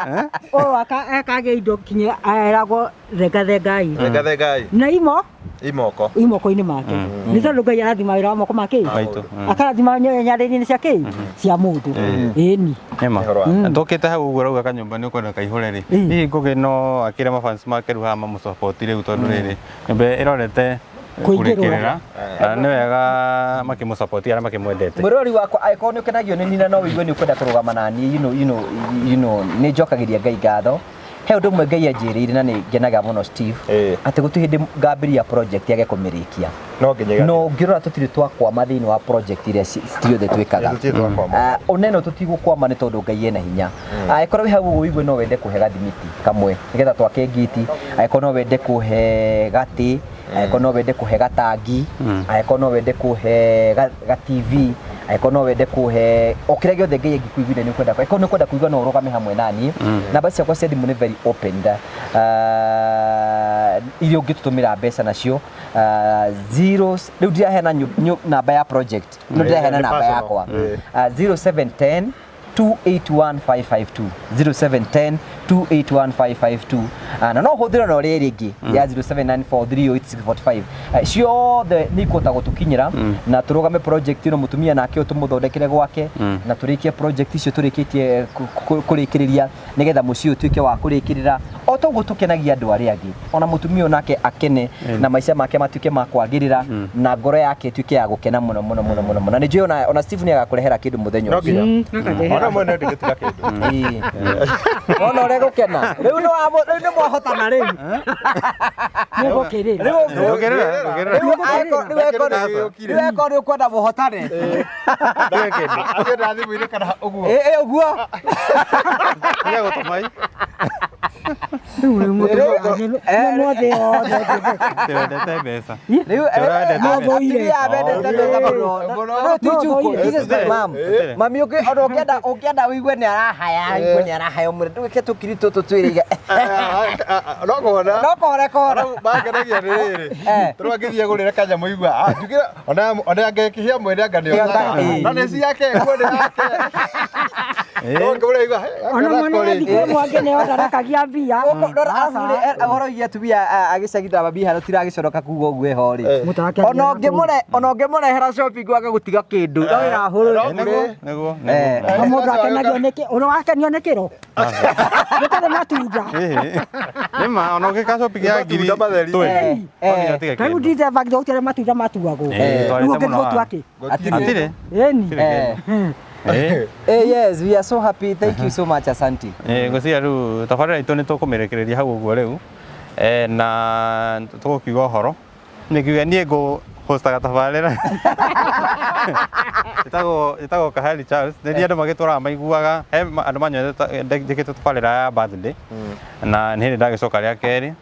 ũyũ akagĩa indo kinya eragwo thengathengai. Thengathengai. Na imo Imoko. Imoko-inĩ make. Nĩ tondũ Ngai arathima wĩra wa moko make. Maitũ. Akarathima nyarĩrĩ-inĩ cia kĩ? Cia mũndũ. Ĩni. Nĩma. Ũhoro wa. Tũkĩte hau ũguo rauga kanyũmba nĩ ũkwenda kaihũre rĩ, hihi Ngũgĩ no akĩre mafans make rĩu haha mamũsupport rĩu, tondũ rĩrĩ nyũmba ĩrorete Kũingĩrwo. kũrĩkĩrĩra, na nĩ wega makĩmũsupport arĩa makĩmwendete. Mwĩrori wakwa, angĩkorwo nĩ ũkenagio nĩ nina, no wĩigue nĩ ũkwenda kũrũgama na niĩ, nĩ njokagĩria Ngai ngatho. He ũndũ ũmwe Ngai anjĩrĩire na nĩ ngenaga mũno, Steve, atĩ gũtirĩ hĩndĩ ngambĩrĩria project yage kũmĩrĩkia. No nginya. No ũngĩrora tũtirĩ twakwama thĩinĩ wa project iria ciothe twĩkaga. Tũtirĩ twakwama. Oneno tũtigũkwama nĩ tondũ Ngai ena hinya. Angĩkorwo wĩ hau ũguo ũigue no wende kũhe gathimiti kamwe nĩgetha twake ngiti, angĩkorwo no wende kũhe gatĩ, angĩkorwo no wende kũhe gatangi, angĩkorwo no wende kũhe ga TV, angĩkorwo no wende kũhe o kĩrĩa gĩothe Ngai angĩkũiguithia nĩ ũkwenda, angĩkorwo nĩ ũkwenda kũigua no ũrũgame hamwe na niĩ, namba ciakwa cia thimũ nĩ very open, iria ũngĩtũtũmĩra mbeca nacio, zero, rĩu ndiraheana namba ya project no ndiraheana Nĩ namba personal. yakwa. 0710 281552, 0710 281552. Na no hũthĩre na ũrĩa ĩrĩ ĩngĩ ya 0794380645. Ciothe nĩ ikũhota gũtũkinyĩra na tũrũgame project ĩno, mũtumia nake ũyũ tũmũthondekere gwake na tũrĩkie project icio tũrĩkĩtie kũrĩkĩrĩria, nĩgetha mũciĩ ũtuĩke wa kũrĩkĩrĩra o toguo tũkenagia andũ arĩa angĩ, ona mũtumia ũyũ nake akene na maica make matuĩke ma kwagĩrĩra na ngoro yake ĩtuĩke ya gũkena mũno mũno mũno mũno mũno. Na nĩ njũĩ ona Steve nĩ agakũrehera kĩndũ mũthenya No ũcio. nginya. Ona mwene ndĩgĩtiga kĩndũ. Wona ũrĩa gũkena rĩu, rĩu nĩ mwahotana rĩu. Nĩgũkĩrĩra. Rĩu Ndũkĩrĩra, ndũkĩrĩra. Rĩu angĩkorwo nĩ ũkwenda mũhotane. Acio na thimũ-inĩ kana ũguo. Ĩ ĩ ũguo. Tiga gũtũma i. Rĩu nĩ mwothe othe. Tĩwendete mbeca. Rĩu Tũrendete mbeca. atumia mendete mbeca mũno. Rĩu ti njukũ, this is my mom. Mami ũngĩ ona ũngĩenda ũigue nĩ arahaya, ũigue nĩ arahaya ũmwĩre ndũgĩke tũkiri tũtũ twĩrĩige. No kũhona. No kũhora kũhora. Mangenagia nĩ rĩrĩ. Tũrĩ angĩthiĩ gũrĩra kanyamũ igua. Njugĩra ona angĩkĩhia mwene anga nĩ otaga. Na nĩ ciake, kuo nĩ yake. No ngũra igua. Ona mwana athiĩ kwĩ Mwangi nĩ otharakagia mbia. Rora arabu rĩ, ũhoro wĩgiĩ atumia a gĩcagi na mami hano tiragĩconoka kuga ũguo eho rĩ. Mũtake Ona ũngĩmũre ona ũngĩmũrehera shopping wage gũtiga kĩndũ no wĩra hũrũ. Nĩguo, nĩguo, Na mũndũ akenagio nĩ kĩ? Ũrĩa wakenio nĩ kĩro? Gũtarĩ matunda. Ĩhĩ. Nĩ ma ona ũngĩka shopping ya ngiri Matunda matheri. 20, no nginya ũtige Tarĩu kĩndũ. ndithemba nginya gũtirĩ matunda matuagwo. Ĩĩ, Rĩu twarĩte ũngĩthiĩ mũno gũtua haha. kĩ? Hatirĩ. Ĩni. Hatirĩ kĩndũ. Ĩĩ. Yes, we are so happy. Thank you so much, asante. Ĩĩ, ngwĩciria rĩu tabarĩra itũ nĩ tũkũmĩrekereria hau ũguo rĩu. Na tũgũkiuga ũhoro nĩ ngiuga niĩ ngũ hostaga tabarĩra ĩtagwo Kahari Charles. Nĩ andũ magĩtũraga maiguaga he andũ manyonete njĩkĩte tabarĩra ya birthday, na nĩ hĩndĩ ndagĩcoka rĩa kerĩ,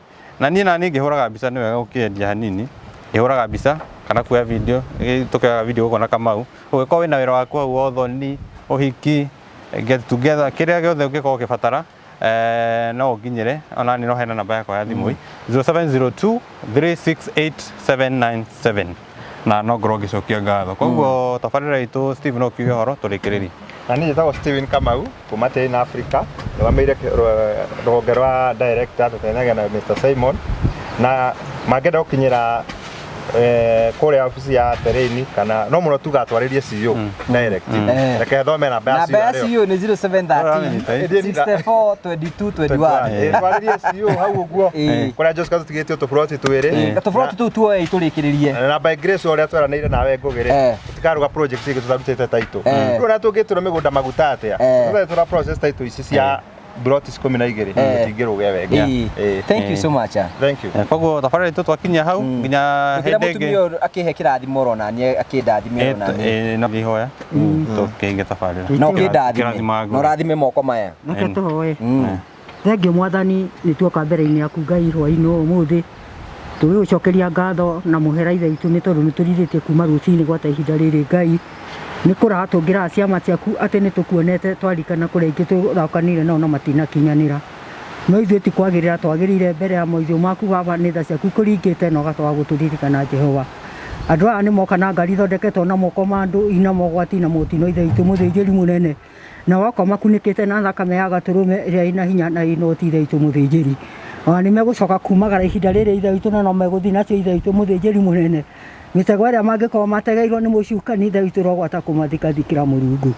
na niĩ ngĩhũraga mbica. Nĩ wega gũkĩendia hanini, ngĩhũraga mbica kana kuoya video. Tũkĩoyaga video gũkũ na Kamau. Ũngĩkorwo wĩna wĩra waku hau wa ũthoni, ũhiki, get together, kĩrĩa gĩothe ũngĩkorwo ũkĩbatara, no ũnginyĩre. Ona niĩ no hena namba yakwa ya thimũ, 0702 368 797, na no ngorwo ngĩcokia ngatho. Koguo tabarĩra itũ, Steve, no kiuge ũhoro tũrĩkĩrĩrie. Na niĩ njĩtagwo Steven Kamau kuma Terrain Africa, rũgamĩrĩire rũhonge rwa director, tũtenagia na Mr Simon, na mangĩenda gũkinyĩra Kũrĩa obici ya Terrain, kana no mũno tuga atwarĩrie CEO direct. Reke thome namba ya Namba ya CEO. CEO nĩ 0713 64 22 21. Twarĩrie CEO hau ũguo. Kũrĩa Josca tũtigĩtio tũburoti twĩrĩ. Gatũburoti tũu tuoe tũrĩkĩrĩrie. Na by grace ũrĩa tweranĩire nawe Ngũgĩ rĩ, tũtikaruga project ĩngĩ tũtarutĩte title. Rĩu ona tũngĩtũra mĩgũnda maguta atĩa, tũtarĩ tũra process title ici cia plot 12, tũtingĩrũga wega. Thank you so much, ah. Thank you. Koguo thabarĩ itũ twakinyia hau nginya Ndũkĩra hĩndĩ ĩngĩ. mũtumia ũyũ akĩhe kĩrathimo oro naniĩ, akĩndathime oro naniĩ. No ihoya tũkĩhinge tabarĩra. Na ũkĩndathime. Kĩrathima. Na ũrathime moko maya. Reke tũhoe. Thengiũ Mwathani, nĩ tuoka mbere-inĩ yaku Ngai hwaĩ-inĩ ũyũ ũmũthĩ, tũgĩgũcokeria ngatho na mũhera Ithe witũ, nĩ tondũ nĩ tũrirĩtie kuma rũcinĩ gwata ihinda rĩrĩ Ngai. Nĩ kũraha tũngĩraha ciama ciaku atĩ nĩ tũkuonete, twarikana kũrĩa ingĩ tũrakanire nao na matinakinyanĩra, no ithuĩ ti kwagĩrĩra twagĩrĩire mbere ya maitho maku Baba, nĩ tha ciaku ikũringĩte na ũgatwaga gũtũririkana Jehova. Andũ aya nĩ moka na ngari ithondeketwo na moko ma andũ, ina mogwati na motino Ithe witũ mũthĩnjĩri mũnene, na woka makunĩkĩte na thakame ya gatũrũme ĩrĩa ĩna hinya na ĩna ũhoti Ithe witũ mũthĩnjĩri. Ona nĩ megũcoka kumagara ihinda rĩrĩ Ithe witũ, na no megũthiĩ nacio Ithe witũ mũthĩnjĩri mũnene. Mĩtego ĩrĩa mangĩkorwo mategeirwo nĩ mũcukani Ithe witũ rogwata kũmathikathikĩra Mũrungu.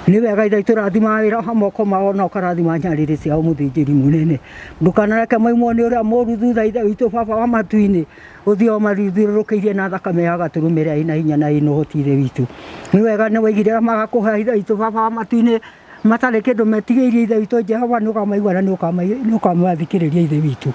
Nĩ wega Ithe witũ, rathima wĩra wa moko mao na ũkarathima nyarĩrĩ ciao mũthĩnjĩri mũnene. Ndũkanareke maimwo nĩ ũrĩa mũru thutha Ithe witũ Baba wa matu-inĩ, ũthiĩ ũmathiũrũrũkĩirie na thakame ya gatũrũme ĩrĩa ĩna hinya na ĩna ũhoti Ithe witũ. Nĩ wega nĩ waigire arĩa magakũhe Ithe witũ Baba wa matu-inĩ matarĩ kĩndũ metigĩirie Ithe witũ Jehova, nĩ ũkamaigua na nĩ ũkamathikĩrĩria Ithe witũ.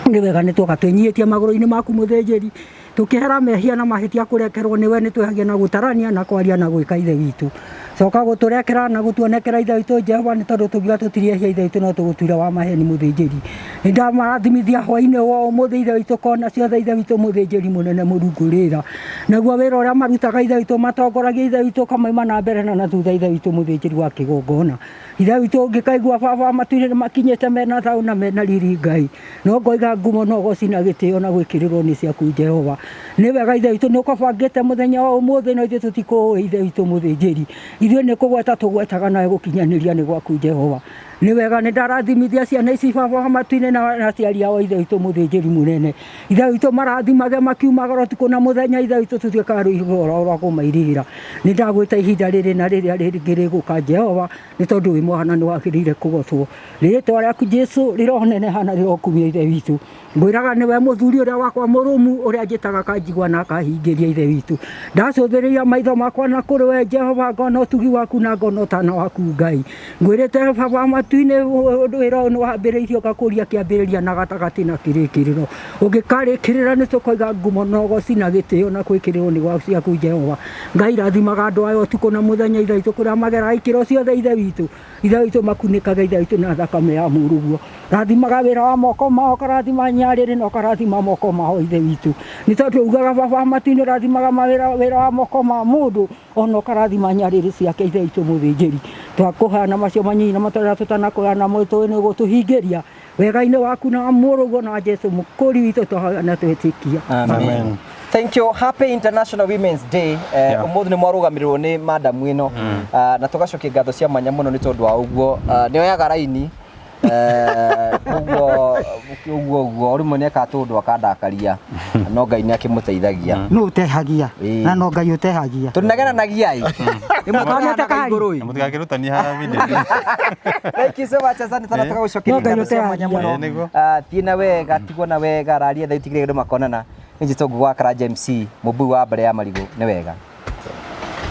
Nĩ wega nĩ tuoka twĩnyihĩtie magũrũ-inĩ maku mũthĩnjĩri, tũkĩhera mehia na mahĩtia kũrekerwo nĩwe, nĩ twĩhagia na gũtarania na kwaria na gwĩka Ithe witũ. Coka gũtũrekera na gũtuonekera Ithe witũ Jehova, nĩ tondũ tũngiuga tũtirĩ ehia Ithe witũ no tũgũtuire wa maheni mũthĩnjĩri. Nĩ ndamarathimithia hwaĩ-inĩ wa ũmũthĩ Ithe witũ, kona ciothe Ithe witũ mũthĩnjĩri mũnene Mũrungu rĩra. Naguo wĩra ũrĩa marutaga Ithe witũ matongoragia Ithe witũ ũkamaima na mbere na thutha Ithe witũ mũthĩnjĩri wa kĩgongona. Ithe witũ ũngĩkaigua Baba wa matu-inĩ nĩ makinyĩte mena thayũ na mena riri Ngai. No ngoiga ngumo no ũgoci na gĩtĩo na gwĩkĩrĩrwo nĩ ciaku Jehova. Nĩ wega Ithe witũ nĩ ũkabangĩte mũthenya wa ũmũthĩ, no ithuĩ tũtikũũĩ Ithe witũ mũthĩnjĩri. Ithuĩ nĩ kũgweta tũgwetaga nawe gũkinyanĩria nĩ gwaku Jehova. Nĩ wega nĩ ndarathimithia ciana ici Baba wa matu-inĩ na aciari ao Ithe witũ mũthĩnjĩri mũnene. Ithe witũ marathimage makiumagara ũtukũ na mũthenya Ithe witũ tũtuĩkaga rũirigo rwao rwa kũmairigĩra. Nĩ ndagwĩta ihinda rĩrĩ na rĩrĩa rĩngĩ rĩgũka Jehova, nĩ tondũ wĩ mwana nĩ wagĩrĩire kũgocwo. Rĩtwa rĩaku Jesu rĩroneneha na rĩrokumio Ithe witũ. Ngwĩraga nĩwe mũthuri ũrĩa wakwa mũrũmu, ũrĩa njĩtaga akanjigua na akahingĩria Ithe witũ. Ndacũthĩrĩria maitho makwa na kũrĩ we Jehova, ngona ũtugi waku na ngona ũtana waku Ngai. Ngwĩrĩte Baba wa matu-inĩ, wĩra ũyũ nĩ wambĩrĩirio ngakũria kĩambĩrĩria na gatagatĩ na kĩrĩkĩrĩro. Ũngĩkarĩkĩrĩra nĩ tũkoiga ngumo na ũgoci na gĩtĩo na gwĩkĩrĩrwo nĩ gwa ciaku Jehova. Ngai rathimaga andũ aya ũtukũ na mũthenya Ithe witũ, kũrĩa mageraga ikĩro ciothe Ithe witũ. Ithe witũ makunĩkage Ithe witũ na thakame ya mũrũguo. Rathimaga wĩra wa moko mao, ũkarathima nyarĩrĩ na ũkarathima moko mao Ithe witũ. Nĩ tondũ ugaga Baba wa matu-inĩ ũrathimaga wĩra wa moko ma mũndũ, ona ũkarathima nyarĩrĩ ciake Ithe witũ mũthĩnjĩri. Twakũhana macio manyinyi na matũrĩa tũtanakũhana namo tũĩ nĩ ũgũtũhingĩria wega-inĩ waku na mũrũguo na Jesu mũkũri witũ twahoya na twĩtĩkia. Amen. Thank you. Happy International Women's Day. Ũmũthĩ nĩ mwarũgamĩrĩrwo nĩ madam ĩno. Na tũgacokia ngatho cia mwanya mũno nĩ tondũ wa ũguo. Nĩ oyaga raini. Ũguo ũguo ũguo rĩmwe nĩ ekaga tũũndũ akandakaria, no Ngai nĩ akĩmũteithagia. Nũ ũtehagia? Na no Ngai ũtehagia. Tũnegenanagia ĩ. Rĩmwe tũrehanaga igũrũ ĩ. Mũtigakĩrutanie haha video. Thank you so much, asante sana, tũgagũcokeria No Ngai ngatho cia mwanya ũtehagia. mũno. Nĩguo. Thiĩ na wega, tigwo na wega, raria thaa itigire andũ makonana. Nĩ njĩtwo Ngũgũ wa Karanja MC, mũmbui wa mbere ya marigũ, nĩ wega.